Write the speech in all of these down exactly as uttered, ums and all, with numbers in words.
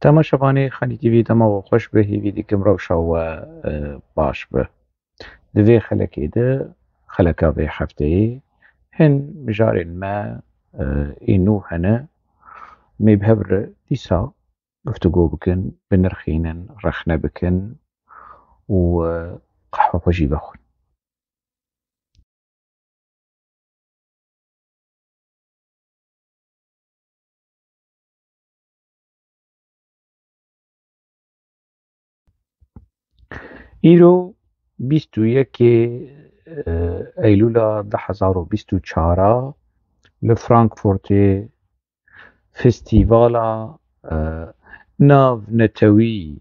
Temaşevanê Xanî T V, dema we xweş be, hêvî dikim rewşa we, e, baş be. Di vê xelekê de, xeleka vê hefteyê, hin mijarên me, e, ê nû hene. Em ê bi hev re dîsa guftûgo bikin, binirxînin, rexne bikin û, e, qehwe xwe jî vexwin. Îro bîst û yekê, e, Eylûla du hezar û bîst û çar a li Frankfurtê festîvala, e, navnetewî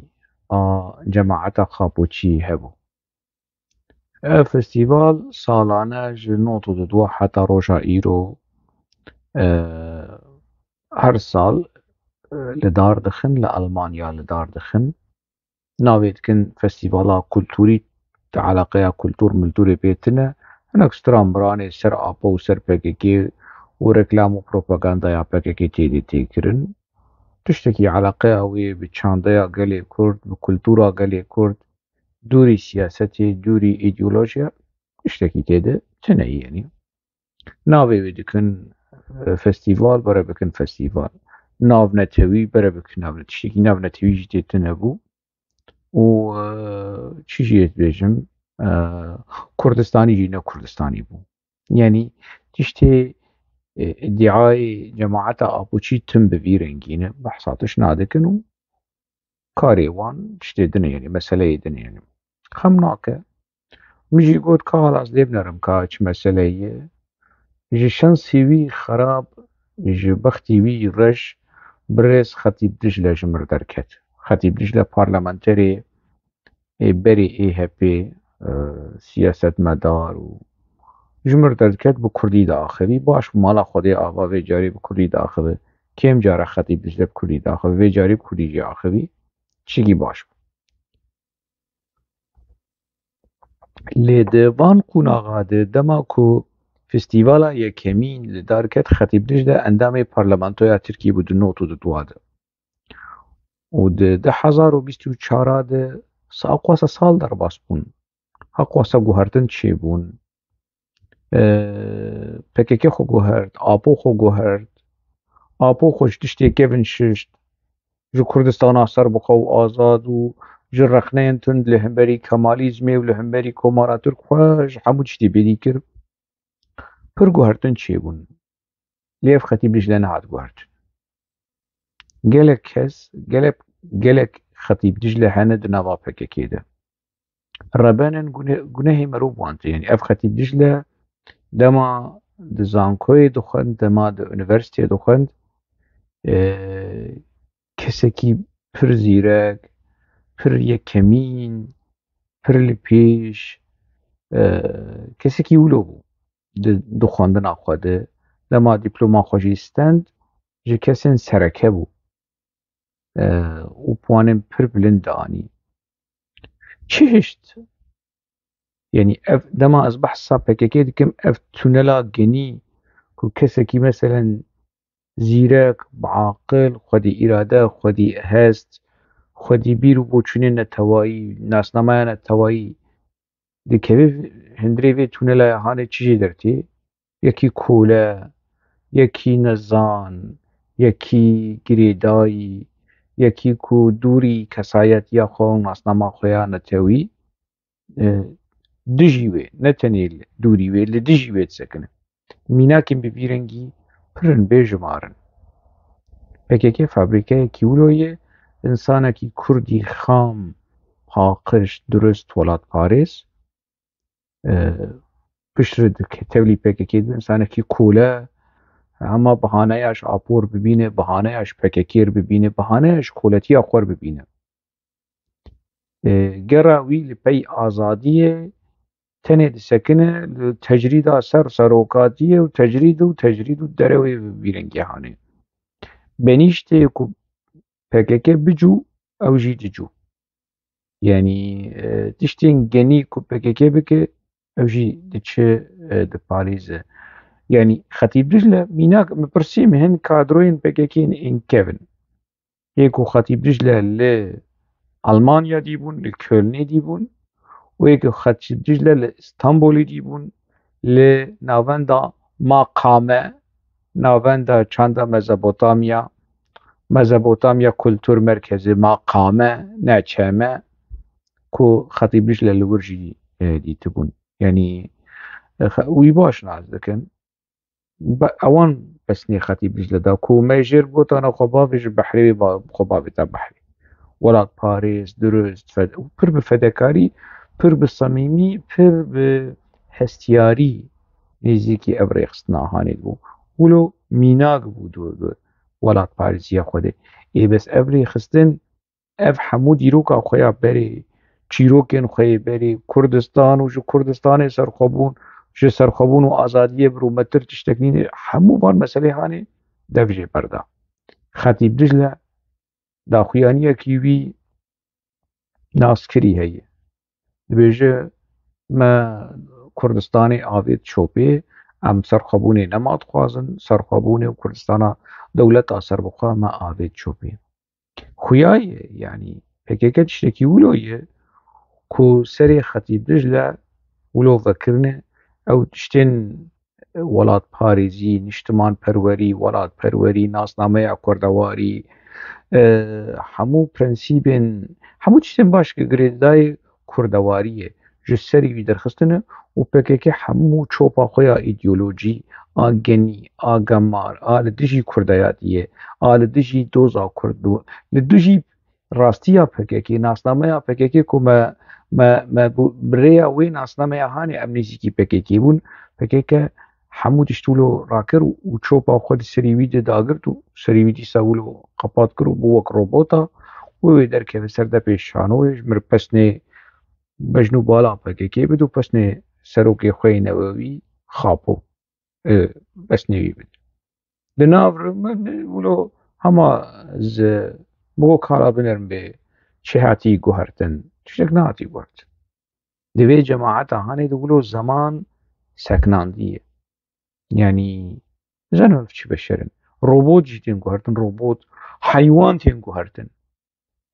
a cemaeta Xapûçî hebû. Ev festîval salane ji nod û du heta roja îro, e, her sal, e, li dar dixin, li Almanya li dar dixin. Navê dikin festîvala kulturî, di eleqeya kultur milturê pê tune. Hinek stran biranê ser apo û ser P K K û reklam û propagandaya P K K tê de tê kirin. Tiştekî eleqeya wê bi çandeya gelê Kurd, bi kultura gelê Kurd, dûrî siyasetê, dûrî îdeolojiya, tiştekî tê de tune yenî. Navê wê dikin, e, festîval, bere bikin festîval. Navnetewî, bere bikin navne-, tiştekî navnetewî jî tê tune bû. Û, e, çi jî yê dibêjim, e, Kurdistanî jî ne Kurdistanî bû. Yanî tiştê, e, îdîayê cemaeta Apoçî tim bi vî rengî ne, behsa tişt nadikin û karê wan tiştê din e, yanî meseleyê din e, yanî. Xem nake. Min jî got, ka hala ez lê binerim ka çi meseleyê ye. Ji şensî wî xerab, ji bextî wî reş, birêz Xetîb Dicle ji mir derket. Xetîb Dicle parlamenterê ê berê ê H P, e, siyasetmedar û ji mir derdiket, bi kurdî diaxivî. Baş bû, mala Xwedê ava vê carê bi kurdî diaxive. Kêm cara Xetîb Dicle bi kurdî diaxive, vê carê bi kurdî jî axivî. Tiştekî baş bû. Lê di van qonaxa de, dema ku festîvala yekemîn li dar ket, Xetîb Dicle endamê parlamentoya Tirkiyê bû di nod û du de. Û di du hezar û bîst û çar de sa-, heqwasa sal derbas bûn. Heqwasa guhertin çêbûn. E, P K K xwe guhert, Apo xwe guhert. Apo xwe ji tiştê kevin şişt. Ji Kurdistana serbixwe û azad û ji rexneyên tund li hemberî Kemalîzmê û li hemberî Komara Tirk xwe ji hemû tiştê bêdî kir. Pir guhertin çêbûn. Lê ev Xetîb Dicle nehat guhertin. Gelek kes, gelek, gelek Xetîb Dicle hene di nava P K K de. Rebenên gune-, gunehê merov wan tê. Yanî ev Xetîb Dicle dema di zankoyê dixwend, dema di unîversîteyê dixwend, e, kesekî pir zîrek, pir yekemîn, pir li pêş, e, kesekî wilo bû. Di, di xwendina xwe de, dema dîploma xwe jî stend, ji kesên sereke bû. E, û puanên pir bilind dianî. Çi hişt? Yanî ev, dema ez behsa P K K dikim, ev tunela genî ku kesekî meselen zîrek, biaqil, xwedî îrade, xwedî hest, xwedî bîr û boçûnên netewayî, nasnameya netewayî dikeve hundirê vê tunelaya hanê çi jê dertê? Yekî kole, yekî nezan, yekî girêdayî, yekî ku dûrî kesayetiya xwe û nasnama xwe ya netewî, e, dijî wê, ne tenê li dûrî wê, li dijî wê disekine. Mînakên bi vî rengî pir in, bêjimar in. P K K fabrîkeyekî wilo ye, însanekî kurdî xam, paqij, durist, welatparêz, e, piştre di ke-, tevlî P K K de însanekî kole, hema bihaneya ji Apor bibîne, bihaneya ji P K K re bibîne, bihaneya ji koletiya xwe re bibîne. E, gera wî li pey azadiyê tenê disekine li tecrîda ser serokatiyê û tecrîd û tecrîd û derewê bi vî rengî hanê. Benîştê ku P K K bicû, ew jî dicû. Yanî, e, tiştên genî ku P K K bike, ew jî diçe, e, diparêze. Yanî Xetîb Dicle mînak, min pirsî, min hin kadroyên P K K yên kevin. Yê ku Xetîb Dicle li Almanya dîbûn, li Kölnê dîbûn û yê ku Xetîb Dicle li Îstanbulê dîbûn, li navenda Maqame, navenda çanda Mezopotamya, Mezopotamya Kultur Merkezi Maqame, ne Çeme, ku Xetîb Dicle li wir jî, e, dîtibûn. Yanî, e, xe-, wî baş nas dikin. Be-, ewan pesnê Xetîb Dicle da ku me jêr gotana xwe bavê ji behrê wê ba-, xwe bavêta behrê. Welatparêz, durust, fed-, pir bi fedekarî, pir bi samîmî, pir bi hestiyarî nêzîkî ev rêxistina hanê bû. Wilo mînak bû di, di welatparêziya xwe de. Ê bes ev rêxistin, ev hemû dîroka xwe ya berê, çîrokên xwe yê berê, Kurdistan û ji Kurdistanê serxwebûn, ji serxwebûn û azadiyê bi rûmetir tiştek nîne, hemû van meselê hanê dev jê berda. Xetîb Dicle daxuyaniyekî wî naskirî heye. Dibêje, me Kurdistanê avêt çopê, em serxwebûnê nema dixwazin, serxwebûnê û Kurdistana dewleta serbixwe me avêt çopê. Xuya ye, yanî P K K tiştekî wilo ye ku serê Xetîb Dicle wilo vekirine, ew tiştên welatparêzî, niştimanperwerî, welatperwerî, nasnameya kurdewarî, e, hemû prensîbên, hemû tiştên baş ki girêdayê kurdewariyê ji serî wî derxistine û P K K hemû çopa xwe ya îdeolojî, a genî, a gemar, a li dijî kurdayatiyê, a li dijî doza kurd û li dijî rastiya P K K, nasnameya P K K ku me, me, me bi, bi rêya wê nasnameya hanê em nêzîkî P K K bûn. P K K hemû tişt wilo rakir û, û çopa xwe di serî wî de dagirt û serî wî dîsa wilo qepat kir û bû wek robota. Wê wê derkeve ser depê şanoyê, ji mir pesnê bejn û bala P K K bid û pesnê serokê xwe yê newewî xapo. E, pesnê wî bid. Di nav re min wilo hema ez, bo kara binerim bê çi hatî guhertin. Tiştek nehatî guhertin. Di vê cemaeta hanê de wilo zeman seknandiye. Yanî, nizanim ev çi beşer in. Robot jî tên guhertin, robot, heywan tên guhertin.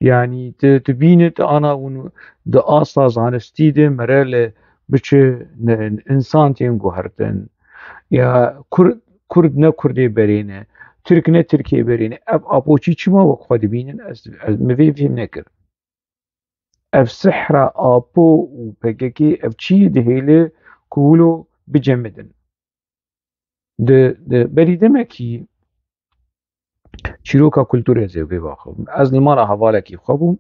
Yanî, tu, tu bîne, tu ana hûn di asta zanistî de mere li biçi ne, însan tên guhertin. Ya Kurd, Kurd ne Kurdê berê ne, Tirk ne Tirkê berê ne. Ev apoçî çima wek xwe dibînin? Ez, ez, min vê fêm nekir. Ev sihra Apo û P K K ev çiyê dihêle ku wilo bicemidin. Di, di berî demekî çîroka kulturê ez ê vê baxivim. Ez li mala hevalekî xwe bûm.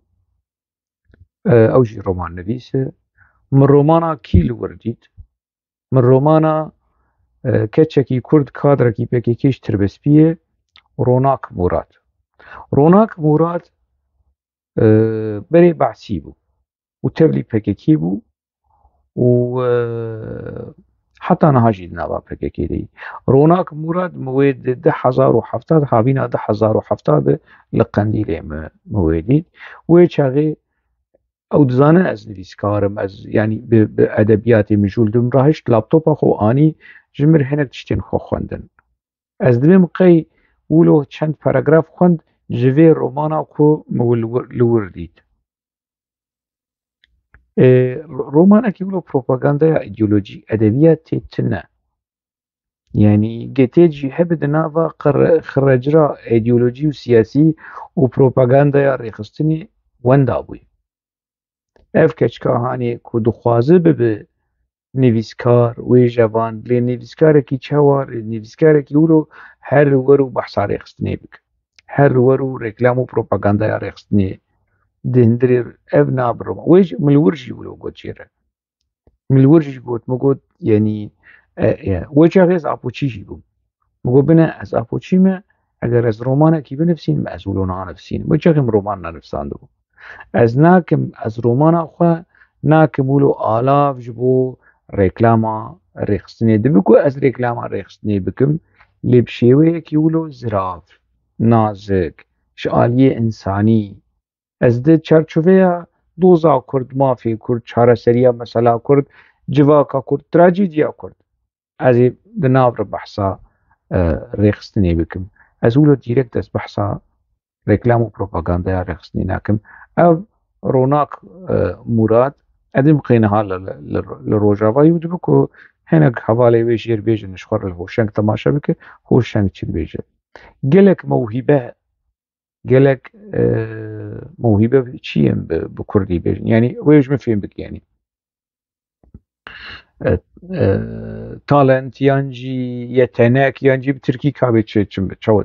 E, ew jî romannivîs e. Min romana kî li wir dît? Min romana, e, keçekî Kurd, kadrekî P K K ji Tirbespiyê, Ronak Mûrat. Ronak Mûrat, e, berê Behsî bû û tevlî P K K bû û, e, heta niha jî di nava P K K de yî. Ronak Mûrat, min wê di du hezar û hevdeh, havîna du hezar û hevdeh de li Qendîlê min, min wê dît. Wê çaxê ew dizane ez nivîskar im, ez, yanî bi, bi edebiyatê mijûl dim, rahişt laptopa xwe anî, ji mir hinek tiştên xwe xwendin. Ez dibêm qey wilo çend paragraf xwend ji vê romana ku min li wir, li wir dît. E, romanekî wilo propagandaya îdeolojî, edebiyatê tune. Yanî, getê cî hebe di nava qir-, xirecira îdeolojî û siyasî û propagandaya rêxistinê wenda bûye. Ev keçika hanê ku dixwaze bibe nivîskar, wê jevan, lê nivîskarekî çawa, nivîskarekî wilo her li wer û behsa rêxistinê bike. Her li wer û reklam û propagandaya rêxistinê di hundirê ev nabiroma. Wê jî, min li wir jî wilo got jê re. Min li wir jî got, min got, yanî, e, e, wê çaxê ez apoçî jî bûm. Min got, bine, ez apoçî me, eger ez romanekî binivîsînim, ez wilo nanivîsînim. Wê çaxê min roman nenivîsandibû. Ez nakim, ez romana xwe nakim wilo alav ji bo reklama rêxistinê. Dibe ku ez reklama rêxistinê bikim, lê bi şêweyekî wilo zirav, nazik, ji aliyê însanî, ez di çarçoveya doza Kurd, mafê Kurd, çareseriya mesela Kurd, civaka Kurd, trajediya Kurd, ez ê di nav re behsa, e, rêxistinê bikim. Ez wilo dîrekt ez behsa reklam û propagandaya rêxistinê nakim. Ev Ronak e, Murad, edim qêniha li, li, li Rojavayî û dibe ku hinek hevalê wê jêr bêjin ji xwe re li Hoşeng temaşe bike, Hoşeng çi dibêje. Gelek mewhîbe, gelek e, mewhîbe çi yên bi, bi kurdî bêjin. Yanî wê ji min fêm bike yanî. E, e, talent yan jî yetenek yan jî bi tirkî kabê çi, çi, çawa,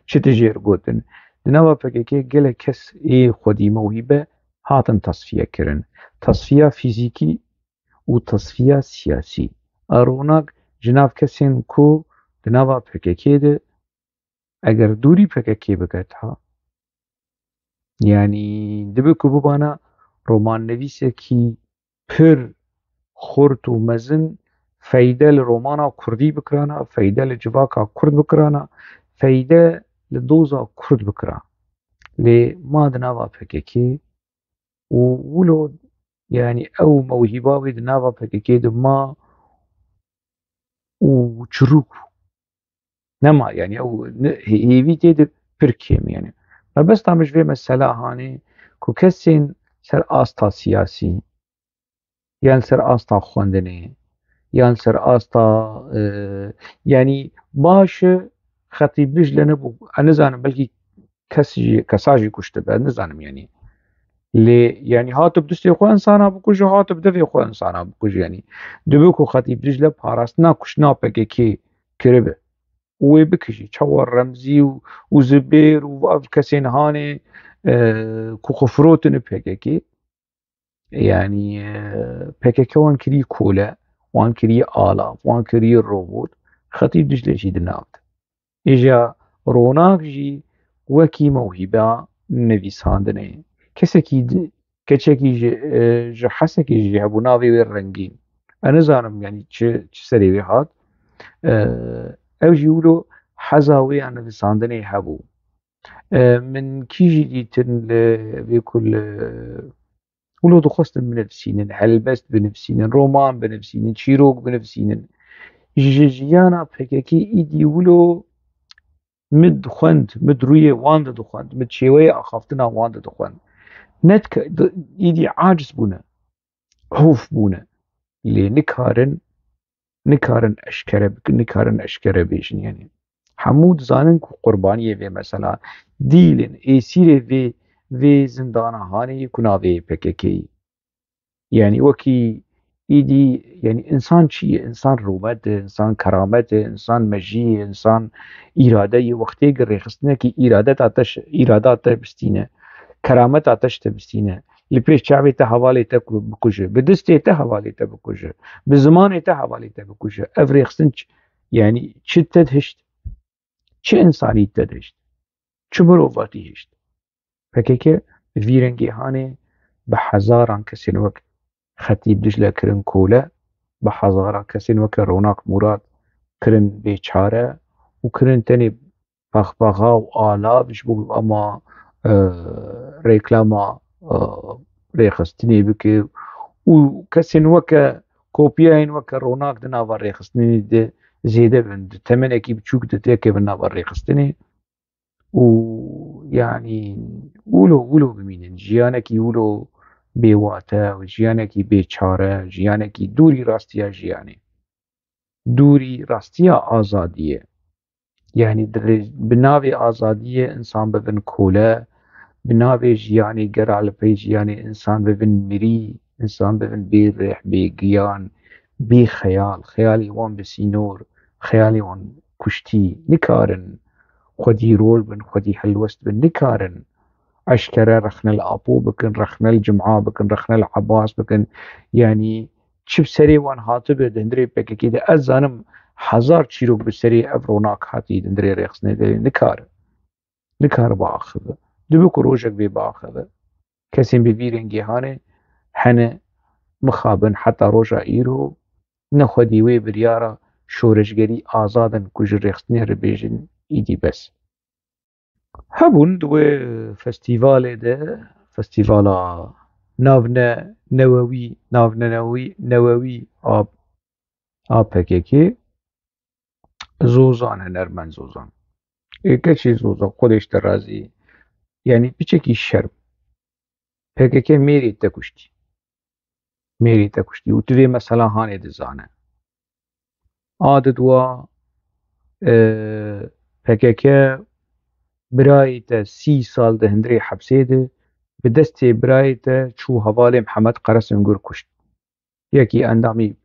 çi tijêr gotin. Di nava P K K gelek kes ê xwedî mewhîbe hatin tasfiye kirin. Tasfiya fîzîkî û tasfiya siyasî. A Ronak ji nav kesên ku di nava P K K de eger dûrî P K K biketa, yanî dibe ku bibana romannivîsekî pir xurt û mezin feyde li romana kurdî bikirana, feyde li civaka kurd bikirana, feyde li doza kurd bikira. Lê ma di nava P K K û wilo, yanî ew mewhîba wê di nava P K K de ma û çirûk nema, yanî ew ne-, hê-, hêvî tê de pir kêm, yanî. Mebesta min ji vê mesela hanê ku kesên ser asta siyasî, yan ser asta xwendinê, yan ser asta, e, yanî baş e, Xetîb Dicle nebû, ez nizanim, belkî kes jî, kesa jî kuştibe, ez nizanim, yanî. Lê, yanî, hati bi distê xwe insana bikuje, hati bi devê xwe insana bikuje, yanî. Dibe ku Xetîb Dicle parastina kuştina P K K kiribe. Û wê bikijî, çawa Remzî û, û Zibêr û ev kesên hanê, e, ku xwe firotine P K K. Yanî, e, P K K wan kirî kole, wan kirî alav, wan kirî robot, Xetîb Dicle jî di nav de. Îja Ronak jî wekî mewhîba nivîsandinê. Kesekî di-, keçekî ji, e, ji Hesekê jî hebû, navê wê Rengîn. Ez nizanim, yanî çi, çi serê wê hat. E, ew jî wilo heza wê ya nivîsandinê hebû. E, min kî jî dîtin li vê ku li Wilo dixwestin binivîsînin, helbest binivîsînin, roman binivîsînin, çîrok binivîsînin. Ji jiyana P K K îdî wilo min dixwend, min rûyê wan de dixwend, min çêweyê axaftina wan de dixwend. Ne dike-, di-, îdî aciz bûne, hof bûne. Lê nikarin nikarin eşkere bikin, nikarin eşkere bêjin, yanî. Hemû dizanin ku qurbaniyê vê mesela dîl in, êsîrê vê, vê zindana hanê yê ku navê yê P K K yî. Yanî wekî îdî, yanî însan çi ye? Însan rûmet e, însan keramet e, însan mejî ye, însan îrade ye. Wextê ki rêxistinekî îrade tate ş-, îrade te bistîne, keramet tate ji te bistîne, li pêş çavê te hevalê te ku-, bikuje, bi distê te hevalê te bikuje, bi zimanê te hevalê te bikuje. Ev rêxistin ç-, yanî çi te dihişt? Çi însanî te dihişt? Çi mirovatî hişt? P K K bi vî rengê hanê bi hezaran kesên wek Xetîb Dicle kirin kole, bi hezaran kesên weke Ronak Murad kirin bêçare û kirin tenê paxpaxa û alav ji bo ema, e, reklama, e, rêxistinê bike û kesên weke, kopiyayên weke Ronak di nava rêxistinê de zêde bin, di temenekî biçûk de têkevin nava rêxistinê û, yanî, wilo, wilo bimînin. Jiyanekî wilo bêwate, jiyanekî bêçare, jiyanekî dûrî rastiya jiyanê. Dûrî rastiya azadiyê. Yanî di rê-, bi navê azadiyê însan bibin kole, bi navê jiyanê gera li pey jiyanê însan bibin mirî, însan bibin bê rêh, bê giyan, bê xeyal, xeyalê wan bi sînor, xeyalê wan kuştî. Nikarin xwedî rol bin, xwedî helwest bin, nikarin eşkere rexne li Apo bikin, rexne li Cuma bikin, rexne li Ebas bikin. Yanî çi bi serê wan hatibe di hundirê P K K de, ez zanim hezar çîrok bi serê ev Ronak hatî di hundirê rêxistinê de, nikare. Nikare biaxive. Dibe ku rojek bê biaxive. Kesên bi vî rengê hanê hene mixabin heta roja îro ne xwedî wê biryara şoreşgerî azad in ku ji rêxistinê re bêjin îdî bes. Hebûn di wê festîvalê de, festîvala navne newewî, navne newewî, newewî a, a P K K, Zozan, hunermend Zozan. Ê keçê Zozan, Xwedê ji te razî, Yanî piçekî şerm. P K K mêrê te kuştî. Mêrê te kuştî. Û tu vê mesela hanê dizane. A di dua, e, P K K birayê te sî sal di hundirê hepsê de bi destê birayê te çû hevalê Mihemed Qeresungur kuşt. Yekî endamî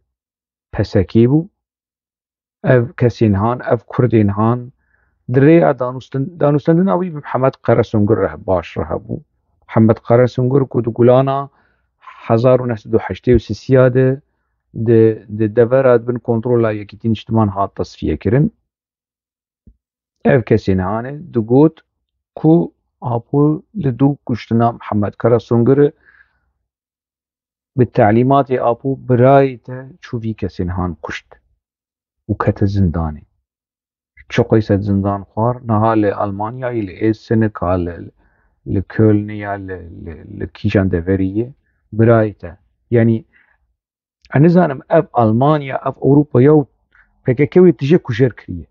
P S K bû. Ev kesên han, ev kurdên han, di rêya danûstin-, danûstendina wî bi Mihemed Qeresungur re baş re hebû. Mihemed Qeresungur ku di Gulana hezar û neh sed û heştê û sisiya de di, di devera bin kontrola Yekîtî Niştiman hat tesfiye kirin. Ev kesên han e, digot ku Apo li dû kuştina Mihemed Qeresungur bi telîmatê Apo birayê te çû vî kesên han kuşt û kete zindanê. Çiqî sed zindan xwar, niha li Almanyayê, li Essen, ka li, li Kölnê ya, li, li, li kîjan deverî ye, birayê te. Yanî, ez nizanim, ev Almanya, ev Ewropa ya û P K K wê tije kujer kiriye.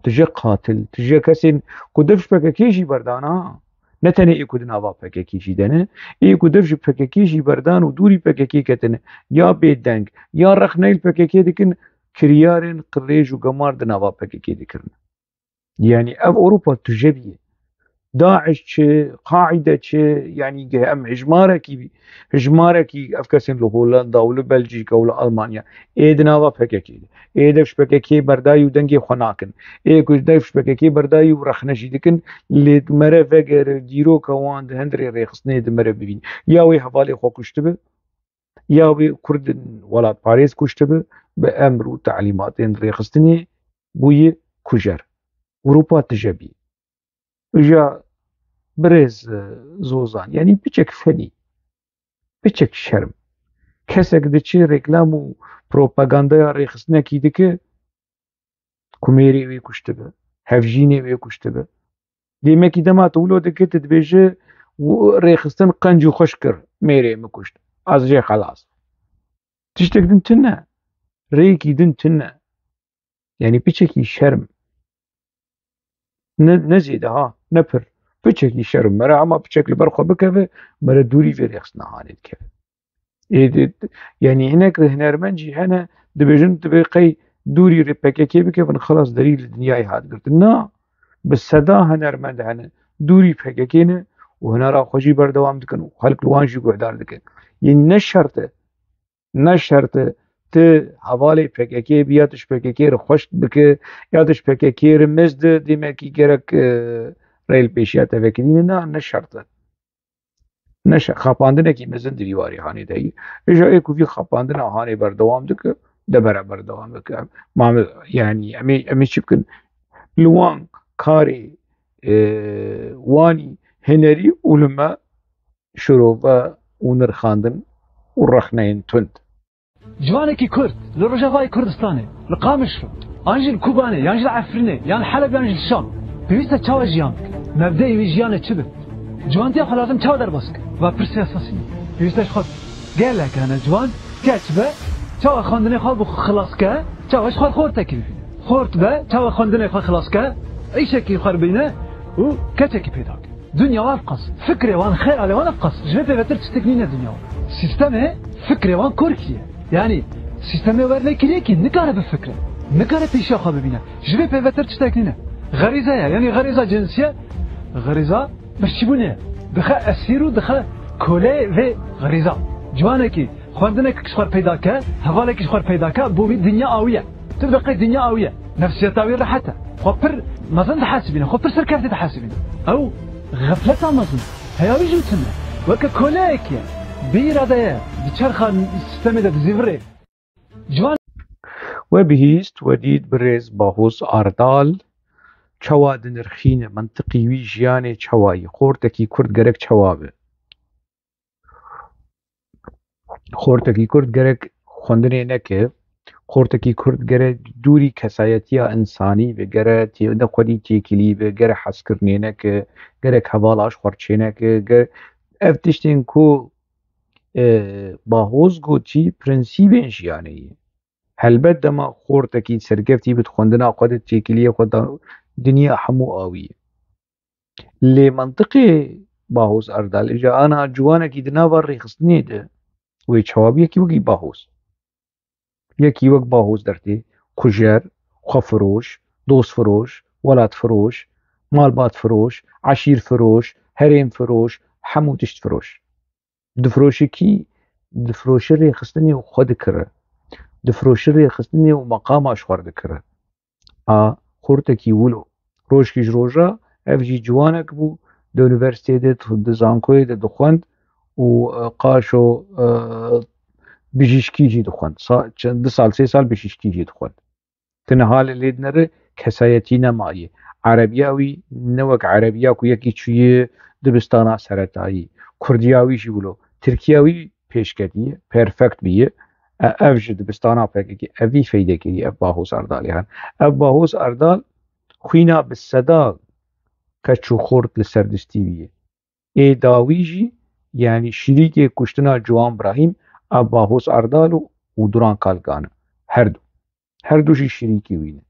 Tije qatil, tije kesên ku dev ji P K K jî berdana. Ne tenê ê ku di nava P K K jî de ne, ê ku dev ji P K K jî berdan û dûrî P K K ketine, ya bêdeng, ya rexneyê li P K K dikin, kiryarên qirêj û gemar di nava P K K dikirin. Yanî ev Ewropa tuje bîye. DAIŞ çi, Qaîde çi, yanî ge-, em hejmarekî, hejmarekî ev kesên li Holanda û li Belcîka û li Almanya ê di nava P K K de. Ê dev ji P K K berdayî û dengê xwe nakin. Ê ku dev ji P K K berdayî û rexne jî dikin, lê di mere vegere dîroka wan di hundirê rêxistinê di mere bibîn. Ya wê hevalê xwe kuştibe, ya wê kurdên welatparêz kuştibe, bi emr û telîmatên rêxistinê bûye kujer. Ewropa tije bî. Îja birêz, e, Zozan, yanî piçek fedî, piçek şerm. Kesek diçe reklam û propagandaya rêxistinekî dike, ku mêrê wê kuştibe, hevjînê wê kuştibe. Demekî dema tu wilo dike, tu dibêje, "Û rêxistin qenc û xweş kir, mêrê min kuşt. Ez jê xelas." Tiştek din tune. Rêyekî din tune. Yanî piçekî şerm. Ne, ne zêde ha, ne pir. Piçekî şerm. Mere hema piçek li ber xwe bikeve, mere dûrî vê rêxistina hanê dikeve. Ê, di, yanî hinek hunermend jî hene, dibêjin, dibê qey dûrî rê P K K bikevin, xilas derî li dinyayê hat girtin. Na, bi seda hunermend hene, dûrî P K K ne û hunera xwe jî berdewam dikin û xelk li wan jî guhdar dikin. Yanî ne şert e. Ne şert e. Tu hevalê P K K bî ya tu ji P K K re xweş bike, ya tu ji P K K re mez de, demekî gerek, e, rê li pêşiya te vekirîne. Na, ne şert e. Ne şe-, xapandinekî mezin di vî warê hanê de ye. Îja ê ku vî xapandina hanê berdewam dike, de bere berdewam dike. Ma me, yanî em ê, em ê çi bikin? Li wan karê, e, wanî hunerî û li me şirove û nirxandin û rexneyên tund. Ciwanekî Kurd li Rojavayê Kurdistanê, li Qamişlo, an jî li Kobanê, yan jî li Efrînê, yan li Heleb, yan jî li Şam, pêwîst e çawa jiyan bike? Mebdeyê wî jiyanê çi be? Ciwantiya xwe lazim çawa derbas bike? Va pirsê esasî ne. Pêwîst e ji xwe gelek hene ciwan, keç be, çawa xwendinê xwe bi xilas ke, çawa ji xwe xortekî bibîne. Xort be, çawa xwendinê xwe xilas ke, îşekî xwe bîne û keçekî peyda ke. Dinya wan ev qas. Fikrê wan, xeyalê wan ev qas. Ji vê pêvetir tiştek nîne dinya wan. Sîstemê fikrê wan kor kiriye. Yanî sîstemê wer lê kiriye kî nikare bifikre. Nikare pêşiya xwe bibîne. Ji vê pêvetir tiştek nîne. Xerîze ye. Yanî xerîza cinsiye, xerîza birçîbûnê ye. Dixe esîr û dixe koleyê vê xerîza. Ciwanekî xwendinekî ji xwe peyda ke, hevalekî ji xwe peyda ke, bo wî dinya awiye. Tu dibê qey dinya awiye. Nefsiyeta wî rehet e. Xwe pir mezin dihesibîne, xwe pir serkeftî dihesibîne. Ew xefleta mezin. Heya wî jî tune. Weke koleyekî ye. Bê îrade ye. Di çerxa sîstemê de dizîvirê. Ciwan. We bihîst, we dît birêz Bahoz Ardal çawa dinirxîne, mentiqî wî jiyanê çawa ye, xortekî Kurd gerek çawa be? Xortekî Kurd gerek xwendinê neke, xortekî Kurd gerek dûrî kesayetiya însanî be, gere tê-, ne xwedî têkilî be, gere hezkirinê neke, gerek hevala ji xwe re çêneke, ge-, ev tiştên ku, e, Bahoz gotî, prensîbên jiyanê ye. Helbet dema xortekî serkeftî bi xwendina xwe de têkiliyê xwe da, dinya hemû awî ye. Lê mentiqê Bahoz Erdal. Îja ana ciwanekî di nava rêxistinê de wê çawa bî, yekî wekî Bahoz. Yekî wek Bahoz dertê, kujer, xwefiroş, dostfiroş, welatfiroş, malbatfiroş, eşîrfiroş, herêmfiroş, hemû tişt firoş. Difiroşe kî? Difiroşe rêxistinê û xwe dikire. Difiroşe rêxistinê û meqama ji xwe re dikire. A xortekî wilo. Rojkî ji roja ev jî ciwanek bû. Di unîversîteyê de, di zankoyê de dixwend û, e, qaşo, e, bijîşkî jî dixwend. Sa-, çend, du sal, sê sal bijîşkî jî dixwend. Ti niha li lê dinere kesayetî nemaye. Erebiya wî ne wek erebiya ku yekî çûye dibistana seretayî. Kurdiya wî jî wilo. Tirkiya wî pêşketiye, perfekt biye. E, ev ji dibistana P K K, ev vî feyde kiriye, ev Bahoz Erdalê han. Ev Bahoz Erdal xwîna bi seda keç û xort li ser distî wî ye. Ê dawî jî, yanî şirîkê kuştina Ciwan Brahîm, ev Bahoz Erdal û, û Duran Kalkan e. Her du. Her du jî şirîkê wî ne.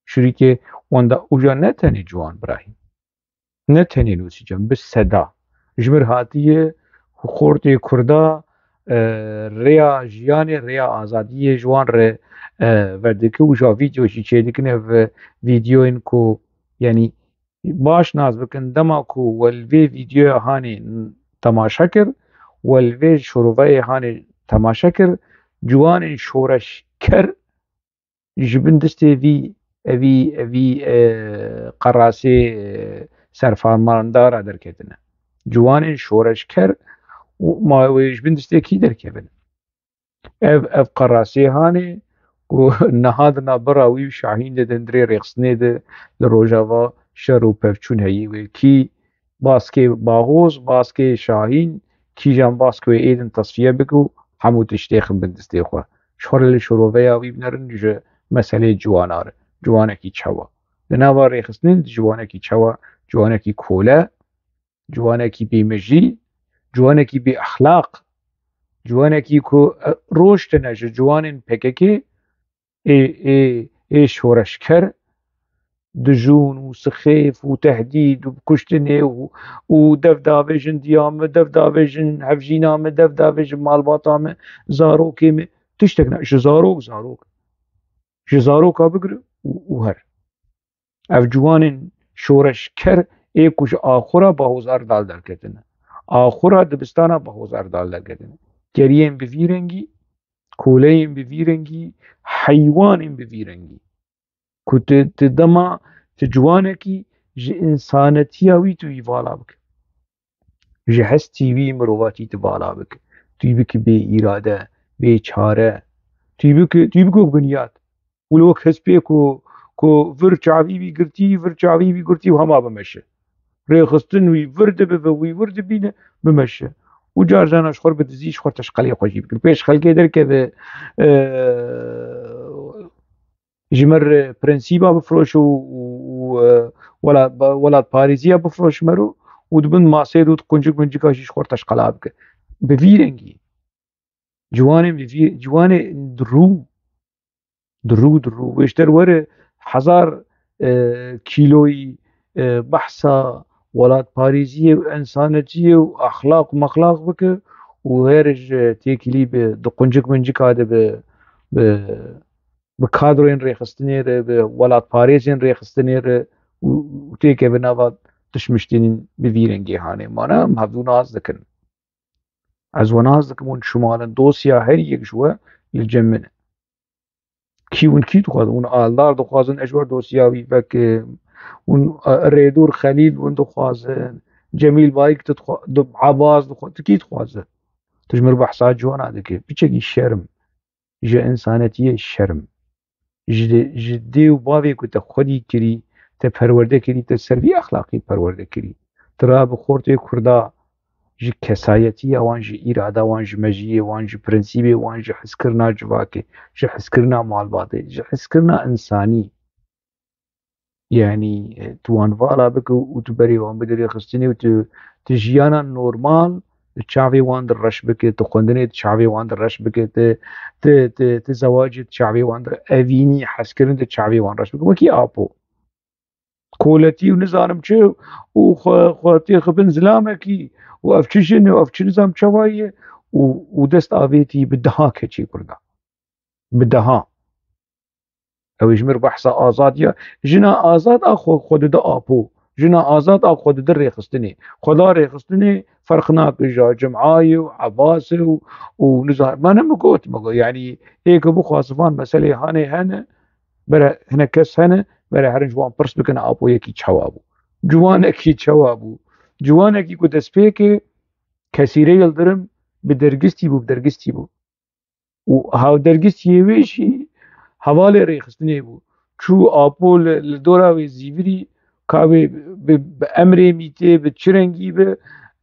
Şirîkê wenda uca ne tenê Ciwan Brahîm. Ne tenê Nûsî Cem, bi seda. Ji mir hatiye xortê Kurda, e, rêya jiyanê, rêya azadiyê ji wan re, e, vedike û ja vîdeo jî çêdikin. Ev vîdeoyên ku, yanî, baş nas bikin, dema ku we li vê vîdeoya hanê temaşe kir, we li vê şoroveyê hanê temaşe kir, ciwanên şoreşker ji bin distê vî, evî, evî, e, qerasê, e, serfarmandara derketine. Ciwanên şoreşker û ma wê ji bin distê kî derkevin? Ev, ev qerasê hanê ku niha di navbera wî û Şahîn de di hundirê rêxistinê de li Rojava şer û pevçûn heyî wê kî baskê Bahoz, baskê Şahîn, kîjan bask wê êdin tesfiye bike û hemû tiştê xin bin distê xwe. Ji xwe re li şoroveya wî binerin ji meselê ciwana re. Ciwanekî çawa? Di nava rêxistinên de ciwanekî çawa? Ciwanekî kole, ciwanekî bêmejî, ciwanekî bêexlaq, ciwanekî ku, e, roj tine ji ciwanên P K K ê, ê, ê şoreşker, dijûn û sixêf û tehdîd û kuştinê û, û dev davêjin diya min, dev davêjin hevjîna min, dev davêjin malbata min, zarokê min, tiştek ne, ji zarok, zarok. Ji zaroka bigire û, û her. Ev ciwanên şoreşker ê ku ji axura Bahoz Erdal derketine. Axura dibistana Bahoz Erdal derketine. Geriyên bi vî rengî, koleyên bi vî rengî, heywanên bi vî rengî. Ku tu, tu dema tu ciwanekî ji însanetiya wî tu wî vala bike. Ji hestî wî mirovatî tu vala bike. Tu wî bike bê îrade, bê çare. Tu wî bike, tu wî bike wek binyat. Wilo wek hespê ku, ku vir çavî wî girtî, vir çavî wî girtî û hema bimeşe. Rêxistin wî vir dibive, wî vir dibîne, bimeşe. Û car carna ji xwe re bi dizî, ji xwe re teşqelê xwe jî bikir. Pêş xelkê derkeve, e, ji me re prensîba bifiroşe û, û, û, e, wela-, welatparêziya bifiroşe me re û di bin masê de û di quncik mincika jî ji xwe re teşqela bike. Bi vî rengî. Ciwanên bi vî, ciwanê di rû, di rû, di rû. Wê ji te re were hezar, e, kîloyî, e, behsa welatparêziyê û însanetiyê û exlaq û mexlaq bike û her ji têkilî bi di quncik mincika de bi, bi, bi kadroyên rêxistinê re, bi welatparêzên rêxistinê re û, û têkeve nava tişmiştînên bi vî rengê hanê. Mana em hevdû nas dikin. Ez we nas dikim, hûn şimalin, dosya her yek ji we li cem min e. Kî hûn kî dixwazin? Hûn Aldar dixwazin, ez ji we dosya wî vekim. Hûn, e, Rêdûr Xelîl hûn dixwazin. Cemîl Bayik tu dixwa-, du-, Ebas dixwa-, tu kî dixwaze? Tu ji mir behsa ciwana dike. Piçekî şerm. Ji însanetiyê şerm. Ji, ji dê û bavê ku te xwedî kirî, te perwerde kirî, te ser vî exlaqî perwerde kirî. Tu ra bi xortê Kurda, ji kesayetiya wan, ji îrada wan, ji mejiyê wan, ji prensîbê wan, ji hizkirina civakê, ji hizkirina malbatê, ji hizkirina însanî. Yanî, e, tu wan vala bike û tu berê wan bide rêxistinê û tu, tu jiyana normal di çavê wan de reş bike, tu xwendinê di çavê wan de reş bike, tu, tu, tu, tu zewacê di çavê wan de, evînî, hezkirin di çavê wan reş bike. Wekî Apo. koletî û nizanim çi û xwe, xwe têxibin zilamekî û ev çi jin û ev çi nizam çawa ye û, û dest avêtî bi deha keçê Kurda. Bi deha. Ew ê ji mir behsa azadiya. Jina azad a xwe, xwe dide apo. Jina azad a xwe dide rêxistinê. Xwe da rêxistinê, ferq nake ja Cim'ayê û Ebasê û, û niza-, me ne min got, me got, yanî, ê ku bixwazin van meselê hanê hene, bere hinek kes hene, bere herin ji wan pirs bikin, apo yekî çawa bû. Ciwanekî çawa bû. Ciwanekî ku destpêkê Kesîre Yildirim bi dergistî bû, bi dergistî bû. Û hevdergistiyê wê jî hevalê rêxistinê bû. Çû apo li, li dora wê zîvirî, ka wê bi, bi emrê mîtê, bi çi rengî bi,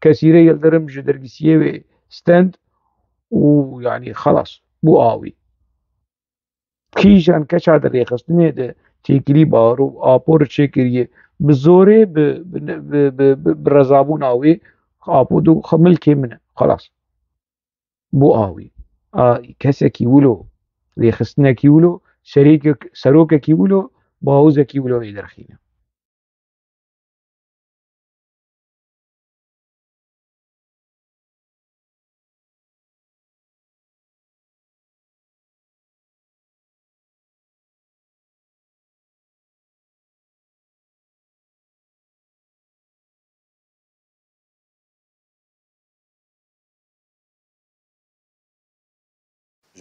Kesîre Yildirim ji dergistiyê wê stend û, yanî, xelas, bû awî. Kîjan keça di rêxistinê de têkilî bar û apo re çêkiriye, bi zorê, bi, bi, bi, bi, bi, bi rezabûna wê, apo du xwe milkê min e. Xelas. Bû awî. A, kesekî wilo, rêxistinekî wilo, serêkek-, serokekî wilo, bawizekî wilo ê derxîne.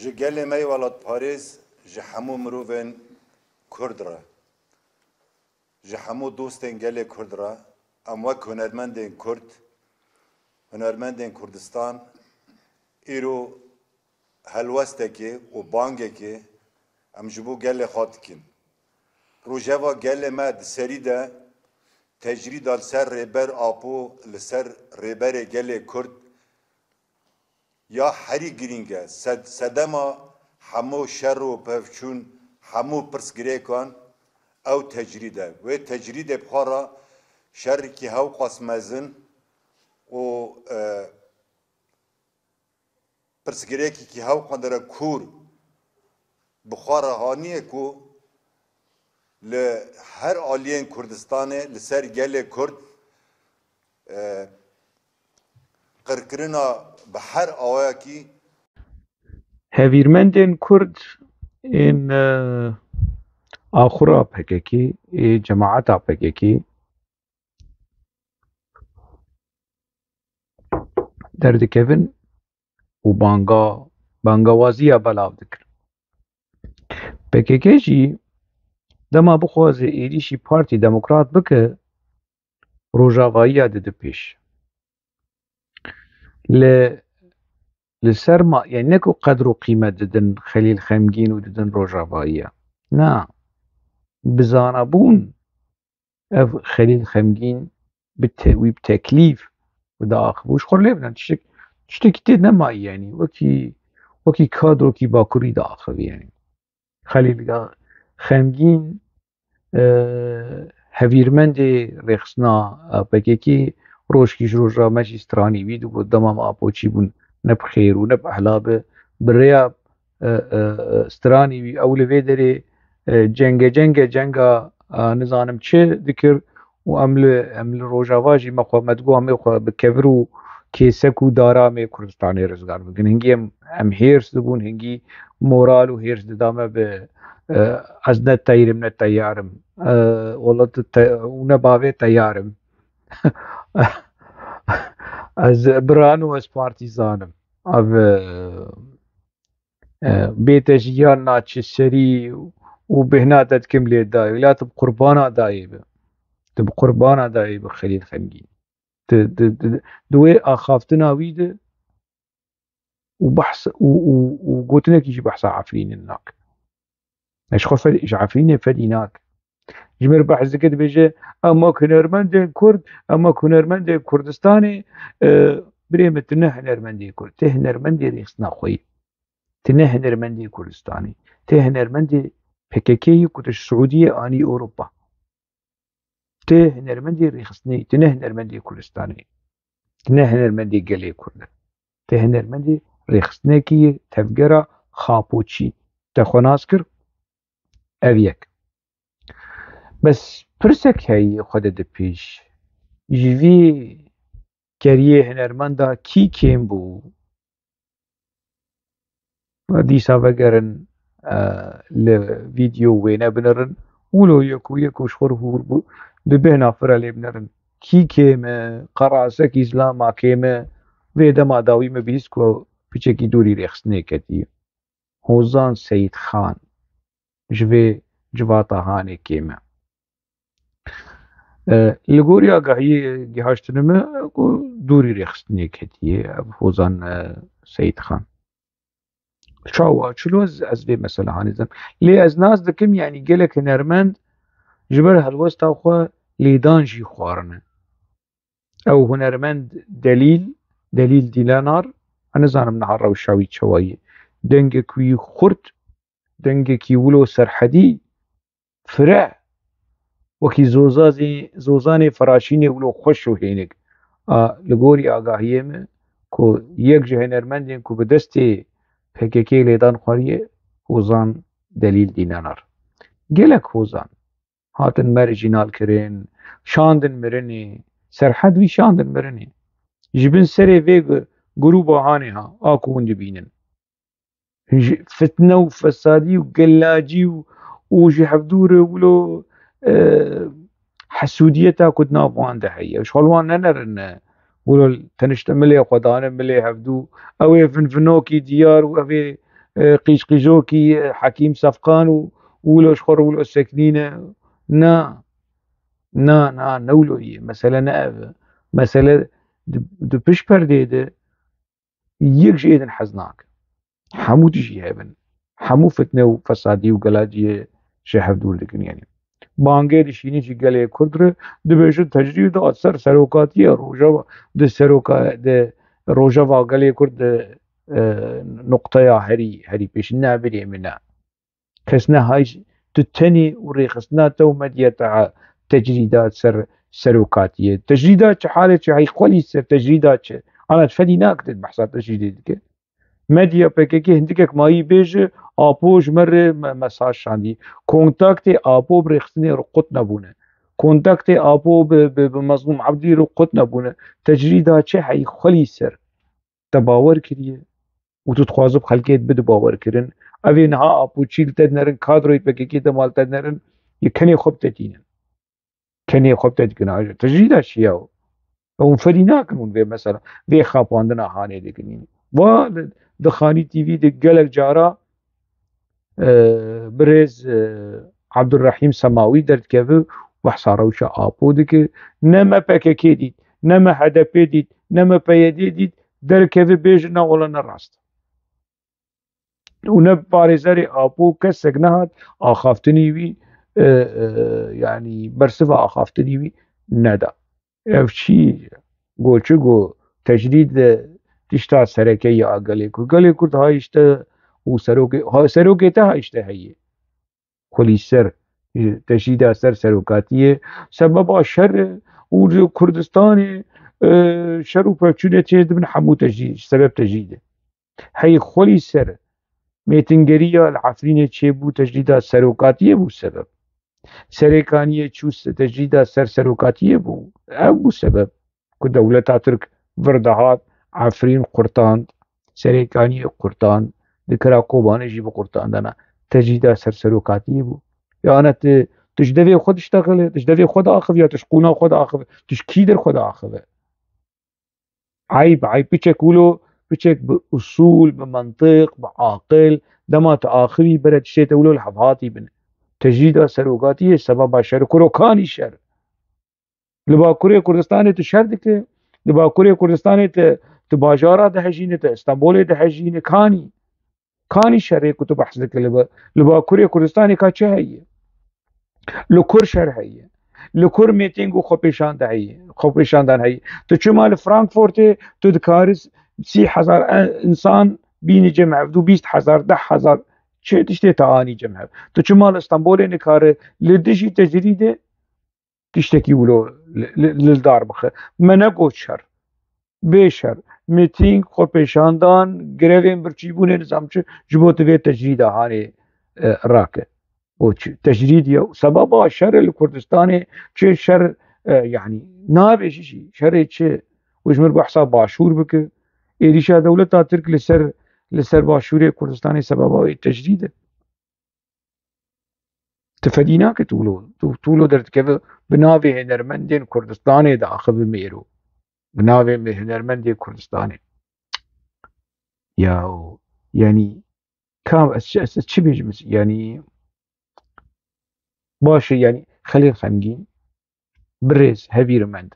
Ji gelê me yê welatparêz, ji hemû mirovên Kurd re, ji hemû dostên gelê Kurd re, em wek hunermendên Kurd, hunermendên Kurdistan, îro helwestekê û bangekê em ji bo gelê xwe dikin. Rojeva gelê me di serî de tecrîda li ser Rêber Apo, li ser Rêberê Gelê Kurd ya herî girîng e. Sed-, sedema hemû şer û pevçûn, hemû pirsgirêkan ew tecrîd e. Wê tecrîdê bi xwe re şerikî hewqas mezin û, e, pirsgirêkekî hewqas dere kûr bi xwe re haniye ku li her aliyên Kurdistanê li ser gelê Kurd, e, qirkirina bi her awayekî. Hevîrmendên Kurd ên, e, axura P K K, ê cemaeta P K K, derdikevin û banga, bangawaziya belav dikin. P K K jî dema bixwaze êrîşî Partî Demokrat bike, Rojavayiya dide pêş. Li, li ser ma, yani ne ku qedr û qîmet didin Xelîl Xemgîn û didin Rojavayiya. Na, bi zanabûn ev Xelîl Xemgîn bi te-, wî bi teklîf diaxivî û ji xwe lê bidan tiştek, tiştekî tê nemayî, yanî wekî, wekî kadrokî Bakurî diaxivî, yanî. Xelîl Ga-, Xemgîn, e, hevîrmendê rêxistina, e, P K K, rojkî ji roja me jî stranî wî digot, dema me apoçî bûn, ne bi xêr û ne bi ehla bi, bi rêya, e, e, stranî wî ew li vê derê, e, cenge cenge cenga, e, nizanim çi dikir û em li, em li Rojava jî me xwe, me digot em ê xwe bi kevir û kêsek û dara em ê Kurdistanê rizgar bikin. Hingî em, em hêrs dibûn, hingî moral û hêrs dida me bi, e, ez ne teyr im, ne teyar im. E, wela tu te-, û ne bavê teyar im. Ez biran û ez partîzan im. Ev, e, e, bê te jiyan naçe serî û bêhna te dikim lê dayê. Wela tu bi qurbana dayê bi. Tu bi qurbana dayê bi Xelîl Xemgîn. Di, di, di, di wê axaftina wî de û behs û, û, û gotinekî jî behsa Efrînê nake. Ez ji xwe fe-, ji Efrînê fedî nake. Ji mir behs dike, dibêje, em wek hunermendên Kurd, em wek hunermendên Kurdistanê, e, birê min, tu ne hunermendê Kurd, tu hunermendê rêxistina xwe yî. Tu ne hunermendê Kurdistanê. Tu hunermendê P K K yî ku tu ji Siûdiyê anî Ewropa. Tu hunermendê rêxistinê yî, tu ne hunermendê Kurdistanê yî. Tu ne hunermendê gelê Kurd e. Tu hunermendê rêxistinekî yî, tevgera Xapoçî. Te xwe nas kir, ev yek. Bes Pirsek heye xwe de di pêş. Ji vî keriyê hunermenda kî kêm bû? Dîsa vegerin, e, li vîdeo wêne binirin. Wilo yek û yek û ji xwe re hûr bû. Bi bêhna fira lê binirin. Kî kêm e? Qerasek îzlama kêm e? Vê dema dawî min bihîst ku piçekî dûrî rêxistinê ketiye. Hozan Seyîd Xan ji vê civata hanê kêm e. E, li gorî agahiyê gihaştine me ku dûrî rêxistinê ketiye ev Hozan, e, Seyîd Xan. Çawa? Çilo ez, ez vê mesela hanê dizim. Lê ez nas dikim, yanî gelek hunermend ji ber helwesta xwe lêdan jî xwarine. Ew hunermend Delîl, Delîl Dîlenar, ez nizanim niha rewşa wî çawa ye. Dengek wî xurt, dengekî wilo serhedî, fire, wekî zozazê-, zozanê firaşînê wilo xweş û hênik. A, li gorî agahiyê min ku yek ji hunermendên ku bi destê P K K lêdan xwariye, Hozan Delîl Dîlenar. Gelek hozan hatin mercînal kirin, şandin mirinê, serhed wî şandin mirinê. Ji bin serê vê gu-, grûba hanê ha, a ku hûn dibînin. Ji fitne û fesadî û gelacî û, û ji hevdû re wilo, e, hesûdiyeta ku di nav wan de heye. Ji xwe li wan nenerin, e, wilo tenişte milê xwe dane milê hevdû. Ew ê vinvinokî diyar û ev ê, e, qîjqîjokî, e, Hekîm Sefqan û, û wilo ji xwe re wilo sekinîne. Na. Na, na, ne wilo ye. Mesele ne ev e. Mesele di, di pişt perdê de yek ji êdin hez nake. Hemû dijî hev in. Hemû fitne û fesadî û gelaciyê ji hev dûr dikin, yanî. Bangê dişînî jî gelê Kurd re dibêjin tecrîda ser serokatiya Rojava, di seroka-, di Rojava gelê Kurd di, e, nuqteya herî, herî pêş ne birê min e. Kes nehayî tu tenê û rêxistina te û medya te tecrîda ser serokatiyê. Tecrîda çi halê çi hey xwelî ser tecrîda çi? Ana fedî nakit behsa tecrîdê dike. Medya P K K hindikek mayî bêje, Apo ji me re me-, mesaj şandî. Kontaktê Apo bi rêxistinê re qut nebûne. Kontaktê Apo bi, bi, bi Mezlûm Ebdî re qut nebûne. Tecrîda çi hey xwelî ser te bawer kiriye û tu dixwaze bi xelkê bide bawer kirin. Ev ê niha Apo çî li te dinerin, kadroyê P K K dema li te dinerin, yê kenê xwe bi te tînin. Kenê xwe bi te dikin. Aja tecrîda çi ya? Hûn ferî nakin hûn vê mesela, vê xapandina hanê dikin. Va li, di Xanî T V de gelek cara, e, birêz, e, Abdurrahîm Semawî derdikeve behsa rewşa Apo dike. Ne me P K K dît, ne me H D P dît, ne me P Y D dît, derkeve bêje na wele ne rast. Û ne parêzerê Apo kesek nehat axaftinî wî, e, e, yanî bersiva axaftinî wî neda. Ev çi? Go çi go tecrîd de tişta sereke ya gelê Kurd. Gelê Kurd ha işte û serokê, ha, serokê te ha işte heye. Xwelî ser, e, tecrîda ser serokatiyê. Sebeba şer û li Kurdistanê, e, şer û pevçûnê çê dibin hemû tecrîd, sebeb tecrîdê. Hey xwelî ser mêtingeriya li Efrînê çêbû tecrîda serokatiyê bû sebeb. Serêkaniyê çû se-, tecrîda ser serokatiyê bû. Ev bû sebeb ku dewleta Tirk vir dihat, Efrîn qurtand, Serêkaniyê qurtand, di kira Kobanê jî bi qurtandana tecrîda ser serokatiyê bû. Yane tu, tu ji devê xwe diştexile, tu ji devê xwe diaxive ya tu ji qûna xwe diaxive, tu ji kî der xwe diaxive? Eyb, eyb, piçek wilo, piçek bi usûl, bi mentiq, bi aqil, dema tu axivî bere tiştê te wilo li hev hatî bin. Tecrîda serokatiyê sebeba şer, kuro kanî şer. Li Bakurê Kurdistanê tu şer dike, li Bakurê Kurdistanê tu, tu bajara dihejîne, tu Stenbolê dihejîne, kanî. Kanî şerê ku tu behs dike li, li Bakurê Kurdistanê ka çi heye? Li kur şer heye? Li kur mêtîng û xwepêşan de heye, xwepêşandan heye? Tu çima li Frankfurtê tu dikari sî hezar en-, însan bînî cem hev, du bîst hezar, deh hezar, çi tiştê te anî cem hev? Tu çima li Stenbolê nikare li dijî tecrîdê tiştekî wilo li, li, li dar bixe? Me negot şer. Bê şer. Mîtîng, xwepêşandan, grevên birçîbûnê nizam çi, ji bo tu vê tecrîda hanê, e, rake. û çi, tecrîd ya, û sebeba şerê li Kurdistanê çi şer, e, yanî nabêjî jî, şerê çi? Û ji min behsa Başûr bike. Êrîşa dewleta Tirk li ser, li ser Başûrê Kurdistanê sebeba wê tecrîd e. Tu fedî nake tu wilo, tu, tu wilo derdikeve bi navê hênermendên Kurdistanê diaxive mêro. Bi navê me hênermendê Kurdistanê. Ya, yanî, ka ez, ez, ez çi bêjim? Yanî, baş e, yanî, Xelîl Xemgîn, birêz, hevîrmend.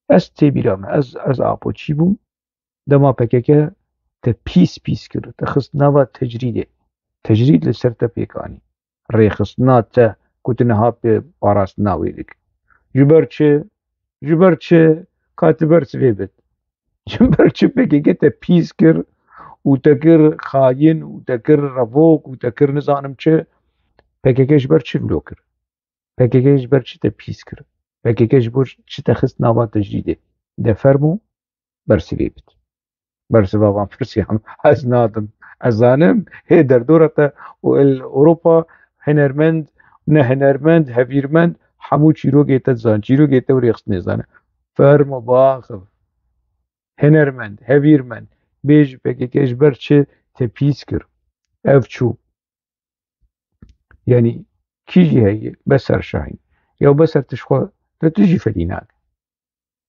Ez tê bîra me, ez, ez apo çî bûm, dema P K K te pîs pîs kir, te xist nava tecrîdê. Tecrîd li ser te pêk anî. Rêxistina te ku tu niha pê parastina wê dikî. Ji ber çi? Ji ber çi? Ka tu bersivê bit. Ji ber çi P K K te pîs kir û te kir xayin û te kir revok û te kir nizanim çi? P K K ji ber çi vilo kir? P K K ji ber çi te pîs kir? P K K ji bo çi te xist nava tecrîdê? De fermo, bersivê bit. Bersiva van pirsî hem ez nadim. Ez zanim, hê derdora te û li Ewropa hinermend, ne hinermend, hevîrmend, hemû çîrokê te dizan. Çîrokê te û rêxistinê zane. Fermo biaxiv. Hinermend, hevîrmend, bêjî P K K ji ber çi te pîs kir? Ev çû. Yanî kî jî heye? Beser Şahîn. Ya Beser, tu ji xwe, tu, tu jî fedî nake.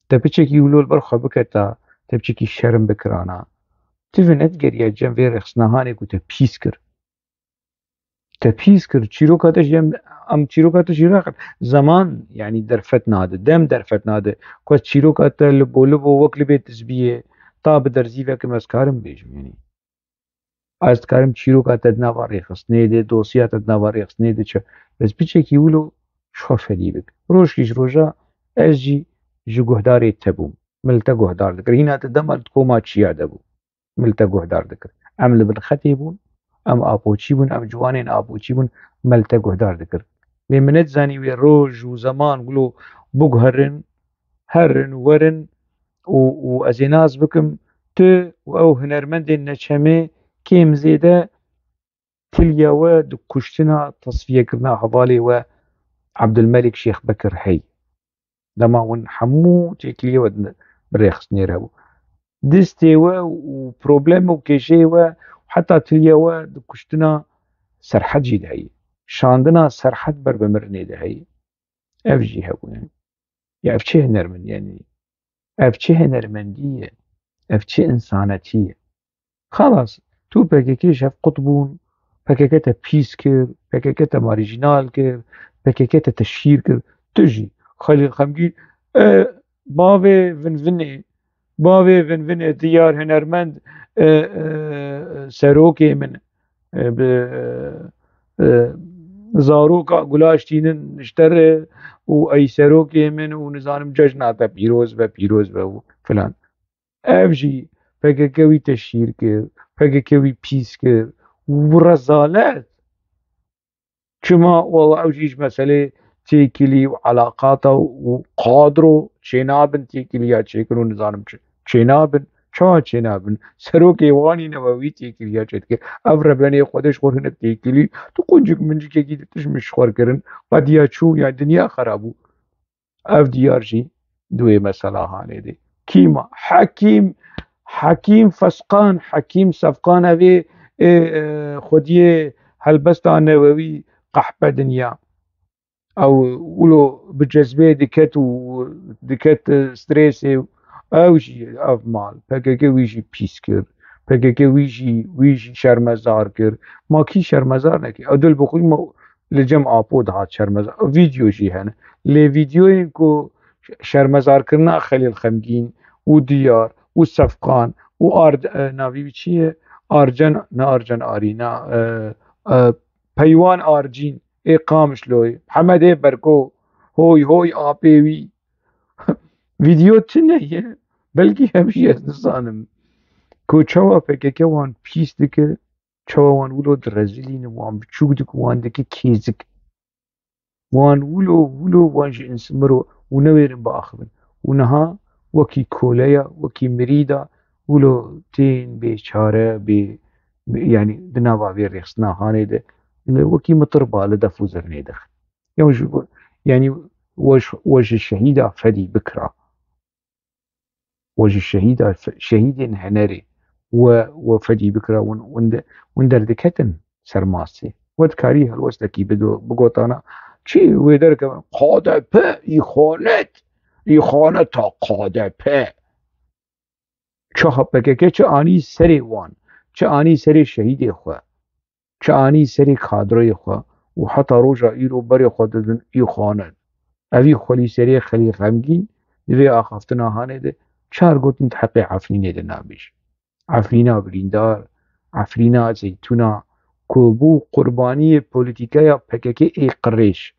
Te piçekî wilo li ber xwe biketa, te piçekî şerm bikirana. Tu vê nedigeriya cem vê rêxistina hanê ku te pîs kir. Te pîs kir, çîroka te jî em, em çîroka te jî raxin. Zeman, yanî derfet nade, dem derfet nade. Ku ez çîroka te li bo, li bo wek li bê tizbiyê, ta bi derzî vekim ez karim bêjim, yanî. Ez dikarim çîroka te di nava rêxistinê de, dosya te di nava rêxistinê de çi? Ez piçekî wilo ji xwe fedî bik. Rojkî ji roja ez jî ji guhdarê te bûm. Min li te guhdar dikir. Hîna te dema li koma çiya de bû. Min li te guhdar dikir. Em li bin xetê bûn, em apoçî bûn, em ciwanên apoçî bûn, me li te guhdar dikir. Lê min nedizanî wê roj û zeman wilo biguherin, herin û werin û, û ez ê nas bikim, tu û ew hunermendên neçemê kêm zêde tiliya we di kuştina, tesfiyekirina hevalê we Ebdulmelik Şêx Bekir hey. Dema hûn hemû têkiliyê we di, bi rêxistinê re bû. Distê we û problem û kêşeyê we, heta tiliya we di kuştina Serhed jî de heye. Şandina Serhed ber bi mirinê de heye. Ev jî hebû, yanî. Ya ev çi hunermend, yanî? Ev çi hunermendî ye? Ev çi insanetî ye? Xelas, tu P K K ji hev qut bûn, P K K te pîs kir, P K K te marîjînal kir, P K K te teşhîr kir. Tu jî, Xelîl Xemgîn, e, bavê vinvinê, bavê vinvinê, diyar hunermend, e, e, serokê min, e, bi, e, e, zaroka gulaştînin ji te re û ey serokê min û nizanim cejna te pîroz be, pîroz be û filan. Ev jî P K K wî teşhîr kir, P K K wî pîs kir. Û rezalet. Çima? Wela ew jî ji meselê têkilî û elaqata û kadro çênabin, têkiliya çêkin û nizanim çi. Çênabin. Çawa çênabin? Serokê wan î newewî têkiliya çêdike. Ev rebenê Xwedê ji xwe hinek têkilî. Tu quncik mincikekî di tişt min ji xwe kirin. Qediya çû, ya dinya xera bû. Ev diyar jî di wê mesela hanê de. Kî ma? Hekîm, Hekîm Fesqan, Hekîm Sefqan, ev ê, ê, e, xwediyê helbesta newewî qehpe dinya. Ew wilo bi cezbeyê diket û diket, e, strêsê. Ew jî ev mal. P K K wî jî pîs kir. P K K wî jî, wî jî şermezar kir. Ma kî şermezar nekir? Ew dil bi xwe ma li cem Apo dihat şermezar. Vîdeo jî hene. Lê vîdeoyên ku şermezarkirina Xelîl Xemgîn û Diyar û Sefqan û Ard-, e, navî wî çi ye? Arcen, ne Arcen Arîna, e, e, Peywan Arcîn ê Qamişloyê, Hemedê Berko, hoy hoy apê wî. Vîdeo tune ye. Belkî hev jî ez nizanim. Ku çawa P K K wan pîs dike, çawa wan wilo direzilîne, wan biçûk dike, wan dike kêzik. Wan wilo, wilo wan ji ins-, miro û newêrin biaxivin. Û niha wekî koleya, wekî mirîda, wilo tên bêçare, bê, bê, yanî di nava vê rêxistina hanê de li wekî mitirba li def û zirnê dixin. Yew ji, yanî we ji, we ji şehîda Fedî Bikra, we ji şehîda, şehîdên Henerê, we, we Fedî Bikra, win, win de, win derdiketin ser masê. We dikarî helwestekî bido, bigotana, çi wê derkevin? K D P, îxanet, îxaneta K D P. Çaxa P K K çi anî serê wan, çi anî serê şehîdê xwe, çi anî serê kadroyê xwe û heta roja îro berê xwe didin îxanet. Evî xwelî serê Xelîl Xemgîn di vê axaftina hanê de çar gotin di heqê Efrînê de nabêje. Efrîna birîndar, Efrîna zeytûna ku bû qurbaniyê polîtîkaya P K K ê qirêj.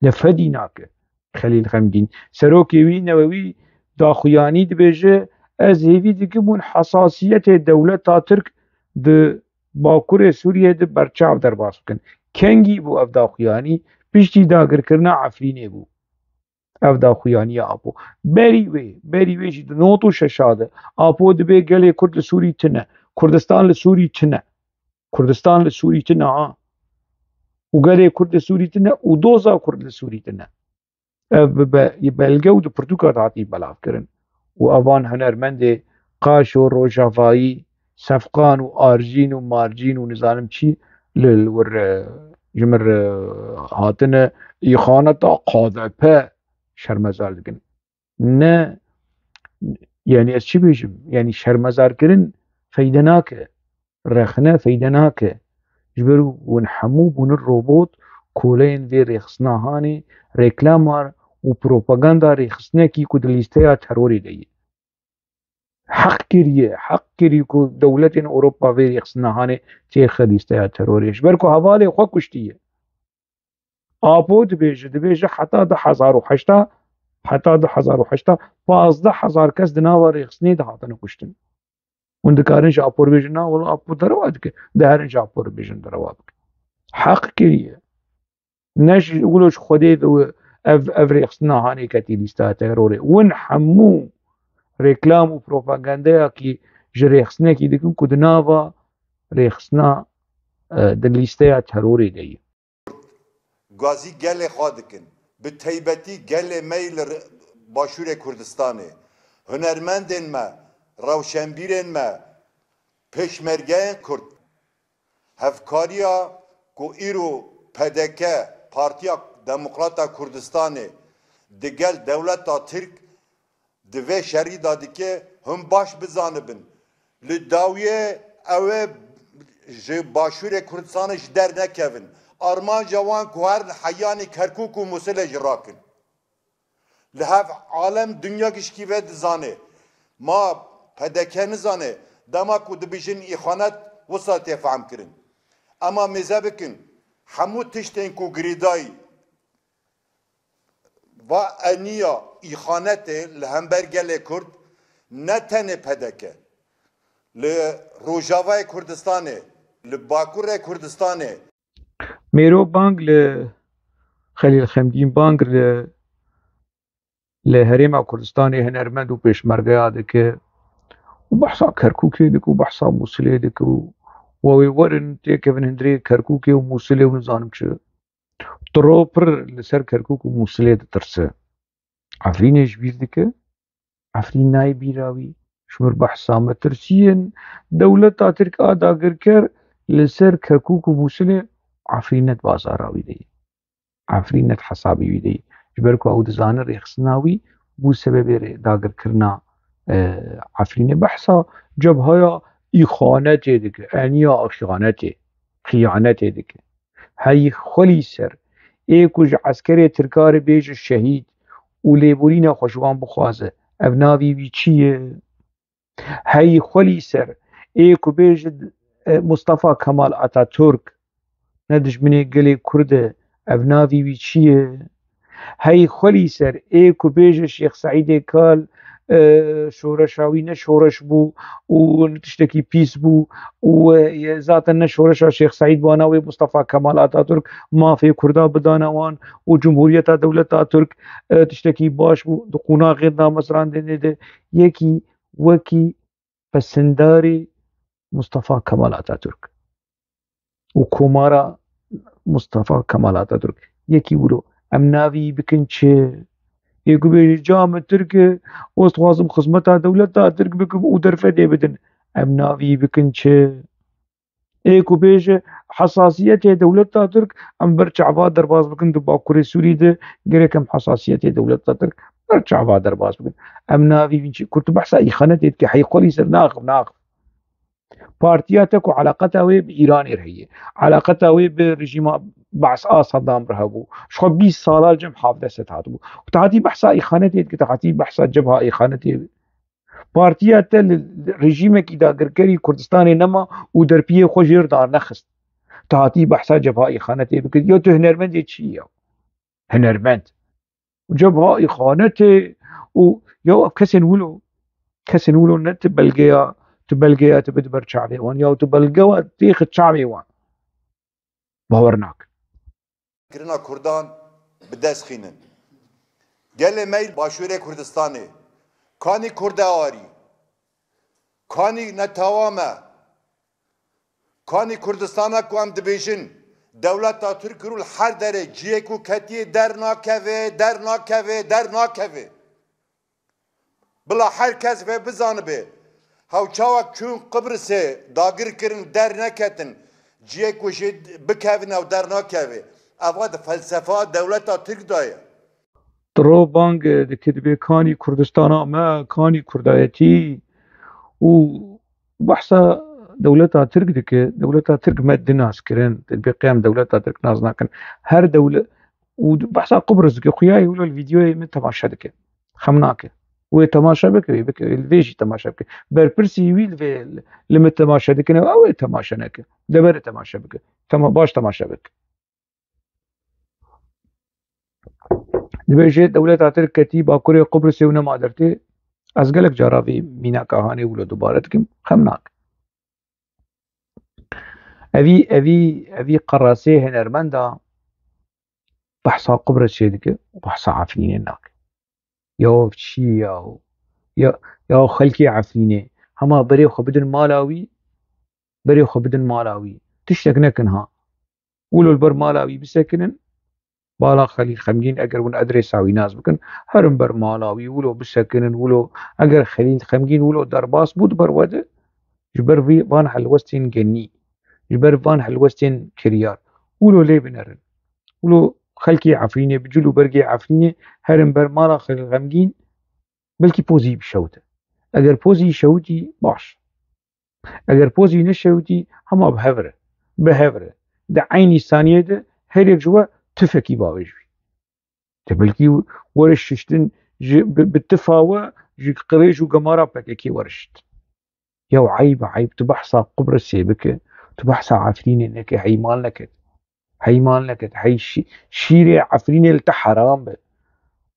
Li Fedî nake. Xelîl Xemgîn. Serokê wî Newewî daxuyanî dibêje, ez hêvî dikim hûn hesasiyetê dewleta Tirk di Bakurê Sûriyê de berçav derbas bikin. Kengî bû ev daxuyanî? Piştî dagirkirina Efrînê bû. Ev daxuyaniya Apo. Berî wê, berî wê jî di nod û şeşa de Apo dibê gelê Kurd li Sûrî tune. Kurdistan li Sûrî tune. Kurdistan li Sûrî tune ha. Û gelê Kurd li Sûrî tune û doza Kurd li Sûrî tune. Ev bi be-, belge û di pirtûka de hatî belavkirin. Û evan hunermendê qaşo rojavayî, sefqan û arjîn û marjîn û nizanim çi li, li wir, e, ji mir, e, hatine îxaneta K D P şermezar dikin. Ne, yanî ez çi bêjim? Yanî şermezarkirin feyde nake. Rexne feyde nake. Ji ber win hemû bûnin robot, koleyên vê rêxistina hanê, reklamar û propaganda rêxistinekî ku di lîsteya terorê de ye. Heq kiriye, heq kirî ku dewletên Ewropa vê rêxistina hanê têxe lîsteya terorê. Ji ber ku hevalê xwe kuştiye. Apo dibêje, dibêje heta du hezar û heşta, heta du hezar û heşta, pazdeh hezar kes di nava rêxistinê de hatine kuştin. Hûn dikarin ji Apo re bêjin, na, wela Apo derewa dike. Diherin ji Apo re bêjin derewa bike. Heq kiriye. Ne ji wilo ji Xwedê de ev, ev rêxistina hanê ketî lîsteya terorê. Win hemû reklam û propagandeyakî ji rêxistinekî dikin ku di nava rêxistina, e, di lîsteya terorê de ye. Gazî gelê xwe dikin. Bi teybetî gelê me yî li Başûrê Kurdistanê. Hunermendên me, rewşenbîrên me, pêşmergeyên Kurd. Hevkariya ku îro P D K, Partiya Demokrata Kurdistanê, digel dewleta Tirk di vê şerî de dike, hûn baş bizanibin. Li dawiyê ew ê ji Başûrê Kurdistanê ji dernekevin. Armanca wan ku herin heyanî Kerkûk û Mûsilê jî rakin. Li hev alem, dinya gişkî vê dizane. Ma P D K nizane, dema ku dibêjin îxanet, wisa tê fehmkirin. Ema mêze bikin, hemû tiştên ku girêdayî va eniya îxanetê li hember gelê Kurd, ne tenê P D K, li Rojavayê Kurdistanê, li Bakurê Kurdistanê. Mêro bang li Xelîl Xemgîn bang li, li Herêma Kurdistanê hunermend û pêşmergeya dike û behsa Kerkûkê dike û behsa Mûsilê dike û we wê werin têkevin hundirê Kerkûkê û Mûsilê û nizanim çi. Tiro pir li ser Kerkûk û Mûsilê ditirse. Efrînê ji bîr dike. Efrîn nayê bîra wî. Ji mir behsa metirsiyên dewleta Tirk a dagirker li ser Kerkûk û Mûsilê Efrîn net bazara wî de ye. Efrîn net hesabê wî de ye. Ji ber ku ew dizane rêxistina wî bû sebebê rê-, dagirkirina, e, Efrînê. Behsa cebhaya îxanetê dike, eniya îxanetê, xiyanetê dike. Hey xwelî ser ê ku ji eskerê Tirka re bêje şehîd û lêborîna xwe ji wan bixwaze, ev navê wî çi ye? Hey xwelî ser ê ku bêje, e, Mustafa Kemal Ataturk, ne dijminê gelê Kurd e, ev navê wî çi ye? Hey xwelî ser ê ku bêje Şêx Seîdê Kal, e, şoreşa wî ne şoreş bû û tiştekî pîs bû û, e, zaten ne şoreşa Şêx Seîd bana wê Mustafa Kemal Ataturk mafê Kurda bidana wan û Cumhuriyeta Dewleta Tirk, e, tiştekî baş bû. Di qonaxê damezrandinê de yekî wekî pesindarê Mustafa Kemal Ataturk. û komara Mustafa Kemal Atatürk. Yekî wilo. Em navî bikin çi? Ê ku bêje, ca min Tirk e, ez dixwazim xizmeta dewleta Tirk bikim û derfetê bidin. Em navî bikin çi? Ê ku bêje, hesasiyetê dewleta Tirk, em ber çava derbas bikin di Bakurê Sûrî de, gerek em hesasiyetê dewleta Tirk ber çava derbas bikin. Em navî vîn çi? Ku tu behsa îxanetê dike, hey xwelî ser naxif, naxif. Partiya te ku eleqeta wê bi Îranê re heye, eleqeta wê bi rejîma Be'sa Saddam re hebû, ji xwe bîst sala cem havdeh sed hatibû. Û te hatî behsa îxanetê dike, te hatî behsa cebha îxanetê. Partiya te li, li rejîmekî dagirkerî Kurdistanê nema û derpiyê xwe jêr dar nexist. Te hatî behsa cebha îxanetê bikir. Ya tu hunermendê çi yî ya? Hunermend. Cebha îxanetê û ya ev kesên wilo, kesên wilo ne tu belgeya, tu belgeya tu bide ber çavê wan, ya tu belgewa têxi çavê wan. Bawer nakin. Kirina Kurdan bi dest xînin. Gelê me yî Başûrê Kurdistanê, kanî Kurd e arî, kanî netewam e, kanî Kurdistana ku em dibêjin, dewleta Tirk rû li her derê ciyê ku ketiyê dernakeve, dernakeve, dernakeve. Bila her kes vê bizanibe. Hew çawa çûn Qibrisê dagir kirin, derneketin, ciyê ku jê bikevin ew dernakeve. Eva di felsefa dewleta Tirk de ye. Tu ro bang dike, dibê kanî Kurdistana me, kanî Kurdayetî û behsa dewleta Tirk dike. Dewleta Tirk me di nas kirin, dibê qiyam dewleta Tirk nas nakin. Her dewle-, û behsa Qibris dike. Xuyayê wilo li vîdeoyê min temaşe dike. Xem nake. Wê temaşe bike, wê bike, wê li vê jî temaşe bike. Berpirsî wî li vê, li min temaşe dikine, ew ê temaşe neke. Deverê temaşe bike. Tema-, baş temaşe bike. Dibêje dewleta Tirk ketî Bakurê Qubrisê û nema dertê. Ez gelek cara vê mînaka hanê wilo dubare dikim. Xem nake. Evî, evî, evî qerasê hunermenda behsa Qubrisê dike û behsa Efrînê nake. Ya çi ya? Ya, ya xelkê Efrînê. Hema berê xwe bidin mala wî, berê xwe bidin mala wî. Tiştek nekin ha. Wilo li ber mala wî bisekinin, Bala Xelîl Xemgîn, eger hûn adresa wî nas bikin, herin ber mala wî, wilo bisekinin, wilo, eger Xelîl Xemgîn wilo derbas bû di ber we de, ji ber vî van helwestên genî, ji ber van helwestên kiryar, wilo lê binerin. Wilo xelkê Efrînê, bi cil û bergê Efrînê, herin ber mala Xelîl Xemgîn, belkî pozî bişewite. Eger pozî şewitî, baş. Eger pozî neşewitî, hema bi hev re. Bi hev re. Di eynî saniyê de her yek ji we tifekî bavêj bî. Te belkî were şiştin ji, bi, bi tifa we ji qirêj û gemara P K K were şiştin. Ya eyb, eyb, tu behsa Qubrisê bike, tu behsa Efrînê neke, hey mal neket. Hey mal neket, hey şî-, şîrê Efrînê li te heram be.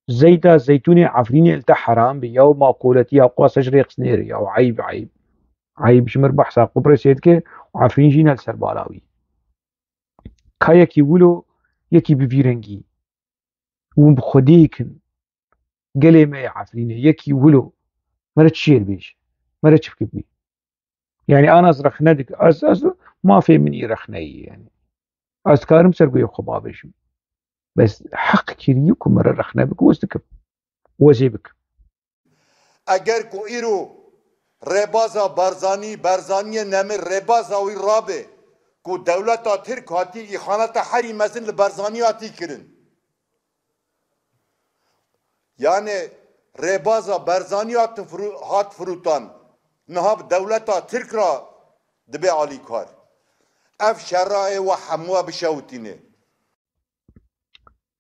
Zeyta zeytûnê Efrînê li te heram be. Ya makoletiya xwe sej rêxistinê re. Ya eyb, eyb. Eyb ji mir behsa Qubrisê dike û Efrîn jî ne li ser bala wî. Ka yekî wilo, yekî bi vî rengî. Hûn bi xwedê kin. Gelê me yê Efrînê, yekî wilo. Mere çi jê dibêje? Mere çi bikibî? Yani ana ez rexne dik-, ez, ez mafê min î rexneyî yani. Ez dikarim ser guhê xwe bavêjim. Bes heq kirî ku mere rexne bik, wez dikim. Wezê bik. Eger ku îro rêbaza Barzanî, Barzaniyê nemir rêbaza wî rabe ku dewleta Tirk hatî îxaneta herî mezin li Barzanî hatî kirin. Yani rêbaza Barzanî hat firu-, hat firutan. Niha bi dewleta Tirk ra dibe alîkar. Ev şera ê we hemû bişewitîne.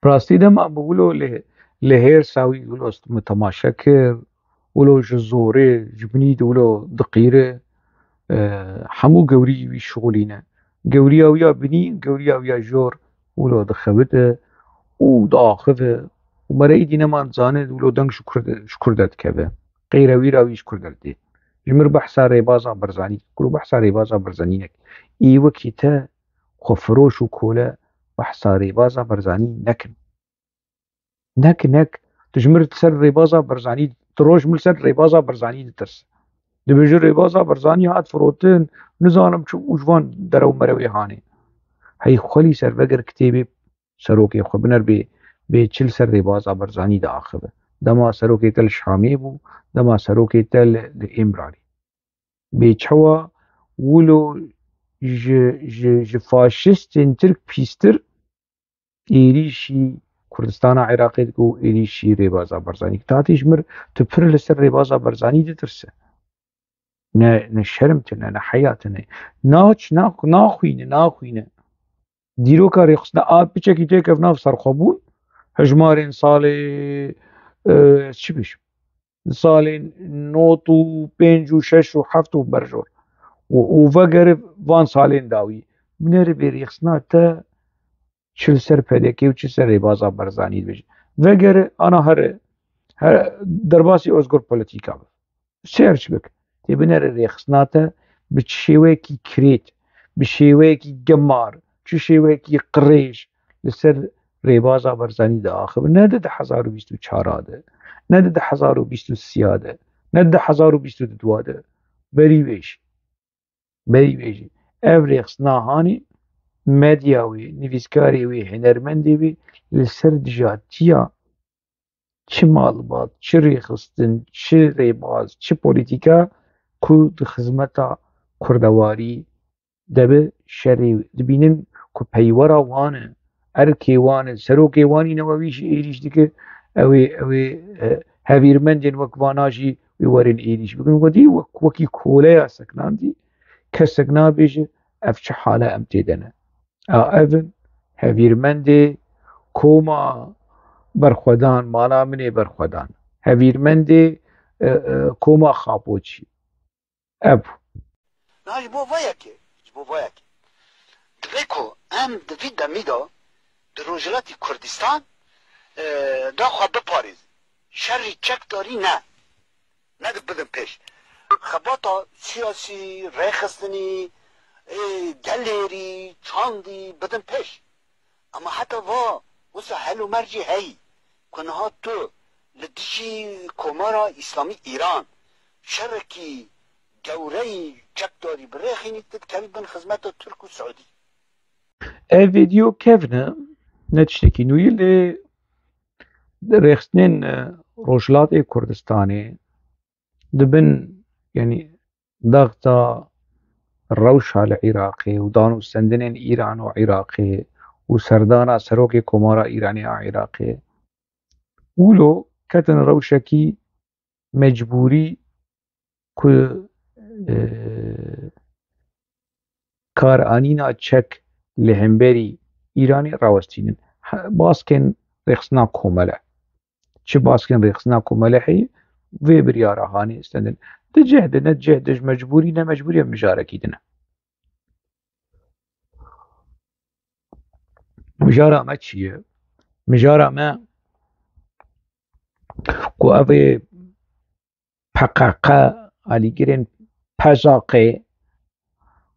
Rastî de ma bi wilo lê, lê hêrsa wî wilo min temaşe kir, wilo ji zorê, ji binî de wilo diqîre, e, hemû gewrî wî şixulîne. Gewriya wî ya binî, gewriya wî ya jor wilo dixebite û diaxive û mere îdî neman zane wilo deng ji kur de, ji kur de dikeve. Qeyre wî ra wî ji kur de didê. Ji mir behsa rêbaza Barzanî, kuro behsa rêbaza Barzanî nek. Ê wekî te xwefiroş û kole behsa rêbaza Barzanî nekin. Nek, nek. Tu ji mir li ser rêbaza Barzanî, tu roj min li ser rêbaza Barzanî ditirse. Dibêje rêbaza Barzanî hat firotin, nizanim çi û ji van derew merewê hanê. Hey xwelî ser veger kitêbê serokê xwe biner bê, bê çi li ser rêbaza Barzanî diaxive. Dema serokê te li Şamê bû, dema serokê te li, li Îmralî. Bê çawa wilo ji, ji, ji faşistên Tirk pîstir êrîşî Kurdistana Iraqê dike û êrîşî rêbaza Barzanî. Tatî ji mir tu pir li ser rêbaza Barzanî ditirse. Ne, ne şerm tune, ne heya tune. Naç, na-, naxwîne, naxwîne. Dîroka rêxistina a piçekî têkev nav serxwebûn, hejmarên salê, e, ez çi bêjim? Salên nod û pênc û şeş û heft û berjor. Û, û vegere van salên dawî. Binêre bê rêxistina te çi li ser P D K û çi ser rêbaza Barzanî dibêje. Vegere ana here, he, derbasî Ozgur Polîtîka be. Search bik. Tê binêre rêxistina te bi çi şêweyekî kirêt, bi şêweyekî gemar, çi şêweyekî qirêj li ser rêbaza Barzanî diaxive. Ne di du hezar û bîst û çar de, ne di du hezar û bîst û sê de, ne di du hezar û bîst û du de. Berî wê jî. Berî wê jî. Ev rêxistina hanê medya wê, nivîskarê wê, hunermendê wê li ser dijatiya çi malbat, çi rêxistin, çi rêbaz, çi polîtîka ku di xizmeta kurdewarî de bi şerê dibînin ku peywera wan e, erkê wan e, serokê wan î newe wî jî êrîş dike, ew ê, ew ê, e, hevîrmendên wek vana jî wê werin êrîş bikin. Wedî wek, wekî koleya seknandî, kesek nabêje, ev çi hale em tê de ne. A, ev in hevîrmendê koma Berxwedan, mala min ê Berxwedan. Hevîrmendê, e, e, koma Xapoçî. Ev. Na ji bo vê yekê, ji bo vê yekê. Divê ku em di vî demî de di Rojhilatî Kurdistan, e, da xwe biparêzin. Şerî çekdarî ne. Ne dibidin pêş. Xebata siyasî, rêxistinî, ê, gelêrî, çandî bidin pêş. Ama heta va wisa hel û mercê heyî ku niha tu li dijî Komara Îslamî Îran şerekî gewreyî çekdarî birêxînî, tu dikevî bin xizmeta Tirk û Siûdî. Ev vîdeo kevn e, ne tiştekî nû ye, lê rêxistinên, e, Rojhilatê Kurdistanê di bin, yanî, dexta rewşa li Iraqê û dan û stendinên Îran û Iraqê û serdana serokê Komara Îranê a Iraqê, wilo ketin rewşekî mecbûrî ku, e, karanîna çek li hemberî Îranê rawestînin. He, baskên rêxistina komele. Çi baskên rêxistina komele heye, vê biryara hanê stendin. Di cih de, ne cih de, ji mecbûrî, ne mecbûrî, mijarekî din e. Mijara me çi ye? Mijara me ku ev ê P K K, alîgirên P J K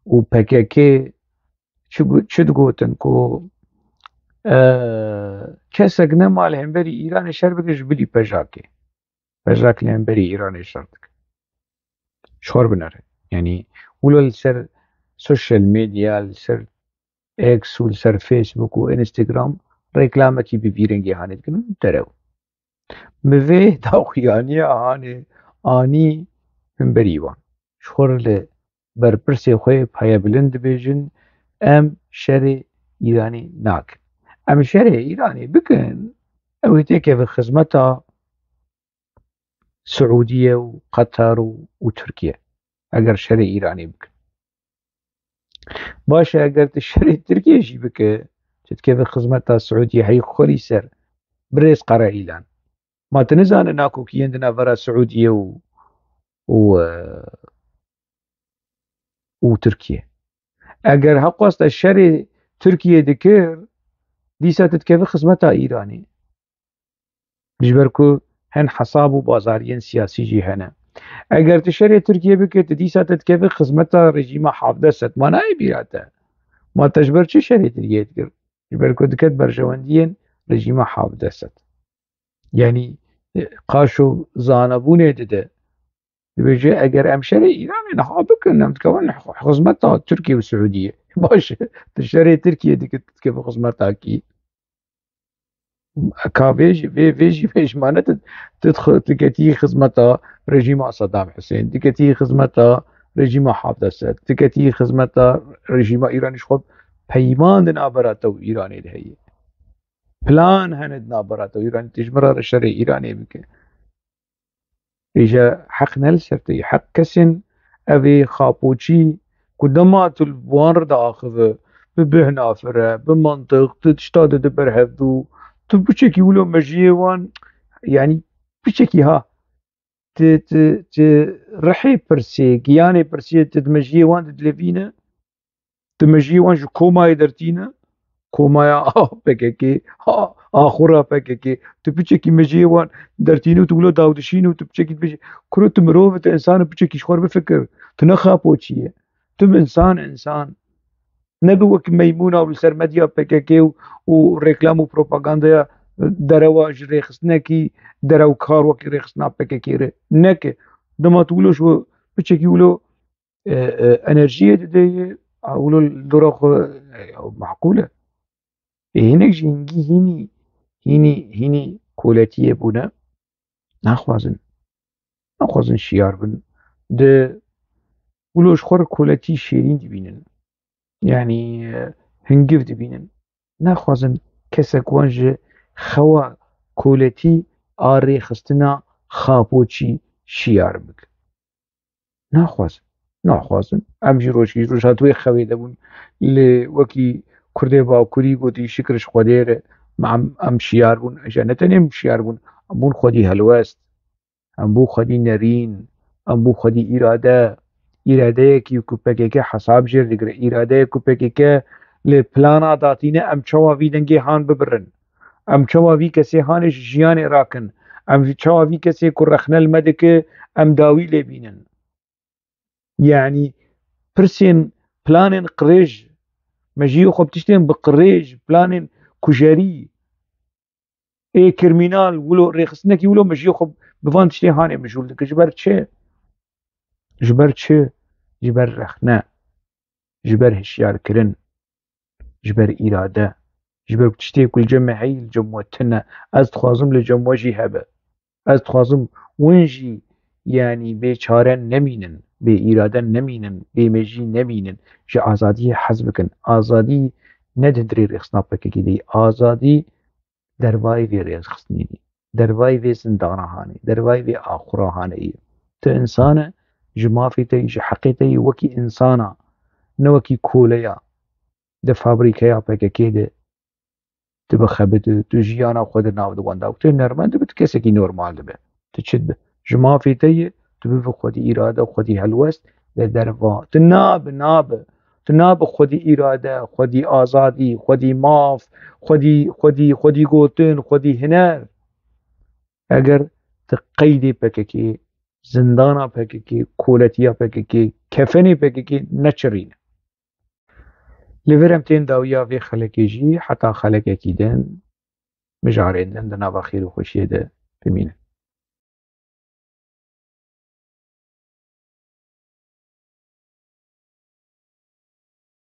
û P K K çi gu-, çi digotin ku, e, kesek nema li hemberî Îranê şer bike ji bilî P J K. P J K li hemberî Îranê şer dike. Ji xwe re binere. Yanî wilo li ser social media, li ser X û li ser Facebook û Instagram reklamekî bi vî rengê hanê dikin û derew. Bi vê daxuyaniya hanê anî hemberî wan. Ji xwe re li berpirsê xwe yê payebilind dibêjin, em şerê Îranê nakin. Em şerê Îranê bikin, ew ê têkeve xizmeta Siûdiye û Qetar û, û Tirkiye. Eger şerê Îranê bikin. Baş e, eger tu şerê Tirkiye jî bike, tu dikeve xizmeta Siûdiye, hey xwelî ser, birêz Qere Îlan. Ma tu nizane nakokiyên di navbera Siûdiye û, û, e, û Tirkiye. Eger heqwesta şerê Tirkiye dikir, dîsa tu dikeve xizmeta Îranê. Ji ber ku hin hesab û bazariyên siyasî jî hene. Eger tu şerê Tirkiye bike, tu dîsa tu dikeve xizmeta rejîma Hafid Esed. Ma nayê bîra te. Ma te ji ber çi şerê Tirkiye dikir? Ji ber ku diket berjewendiyên rejîma Hafid Esed. Yanî, e, qaşo zanebûnê dide. Dibêje eger em şerê Îranê niha bikin, em dikevin xizmeta Tirkiye û Siûdiyê. Baş e, tu şerê Tirkiye dikit, dikevin xizmeta kî? Ka vê jî, vê, vê jî, vê jî mane tu, tu dixwe-, tu ketî xizmeta rejîma Saddam Hussein, tu ketî xizmeta rejîma Hafez Esed, tu ketî xizmeta rejîma Îranê, ji xwe peyman di navbera te û Îranê de heye. Plan hene di navbera te û Îranê, tu ji min re şerê Îranê bike. Îja heq ne li ser te ye. Heq kesên ev ê xapoçî ku dema tu li wan re diaxive, bi bêhna fire, bi mantiq, tu tişta dide ber hevdû, tu piçekî wilo mejiyê wan, yanî piçekî ha, ti, ti, ti rihê pirsê, giyanê pirsê, ti di mejiyê wan didilevîne, tu mejiyê wan ji komayê dertîne, komaya P K K, ha, axura P K K, tu piçekî mejiyê wan dertîne û tu wilo dawdişîne û tu piçekî dibêjî, kuro tu mirov î, tu însan î, piçekî ji xwe re bifikir, tu ne xapoçî yî, tu bi însan, însan. Nebe wek meymûna û li ser medya P K K û, û reklam û propagandaya derewa ji rêxistinekî derewkar wekî rêxistina P K K re. Neke. Dema tu wilo ji we piçekî wilo, e, e, enerjiyê dide yê, a, wilo li dora xwe, e, maqûl e. Ê hinek jî hingî hînî, hînî, hînî koletiyê bûne. Naxwazin. Naxwazin şiyar bin. Di wilo ji xwe re koletî şêrîn dibînin. Yanî, e, hingiv dibînin. Naxwazin kesek wan ji xewa koletî a rêxistina xapoçî şiyar bike. Naxwazin. Naxwazin. Em jî rojkî ji roj hat wê xewê de bûn. Lê wekî Kurdê Bakurî gotî, şikir ji Xwedê re, em, em şiyar bûn. Îja ne tenê em şiyar bûn, em bûn xwedî helwest. Em bûn xwedî nerîn. Em bûn xwedî îrade. Îradeyekî ku P K K hesab jê re digire. Îradeyek ku P K K li plana datîne, em çawa vî dengê han bibirin. Em çawa vî kesê hanê ji jiyanê rakin. Em jî çawa vî kesê ku rexne li me dike, em dawî lê bînin. Yanî pirsên planên qirêj, mejiyê xwe bi tiştên bi qirêj, planên kujerî, ê krîmînal, wilo rêxistinekî wilo mejiyê xwe bi van tiştê hanê mijûl dike. Ji ber çi? Ji ber çi? Ji ber rexne, ji ber hişyarkirin, ji ber îrade, ji ber tiştê ku li cem me heyî li cem we tune. Ez dixwazim li cem we jî hebe. Ez dixwazim win jî, yanî bê çare nemînin, bê îrade nemînin, bê mejî nemînin, ji azadiyê hez bikin. Azadî ne di hundirê rêxistina P K K de ye. Azadî dervayî vê rêxistinê ye. Dervayî vê zindana hanê, dervayî vê axura hanê ye. Tu însan e, ji mafê te yî, ji heqê te yî wekî însana, ne wekî koleya di fabrîkeya P K K de tu bixebitî, tu jiyana xwe di nav di wenda. Tu nermend dibe, tu kesekî normal dibe. Tu çi dibe? Ji mafê te yî, tu bibe xwedî îrade, xwedî helwest, li derva. Tu nabe, nabe. Tu nabe xwedî îrade, xwedî azadî, xwedî maf, xwedî, xwedî, xwedî gotin, xwedî huner. Eger tu qeydê P K K, zindana P K K, koletiya P K K, kefenê P K K neçirîne. Li vir em tên dawiya vê xelekê jî heta xelekekî din, mijarên din di nava xêr û xweşiyê de bimînin.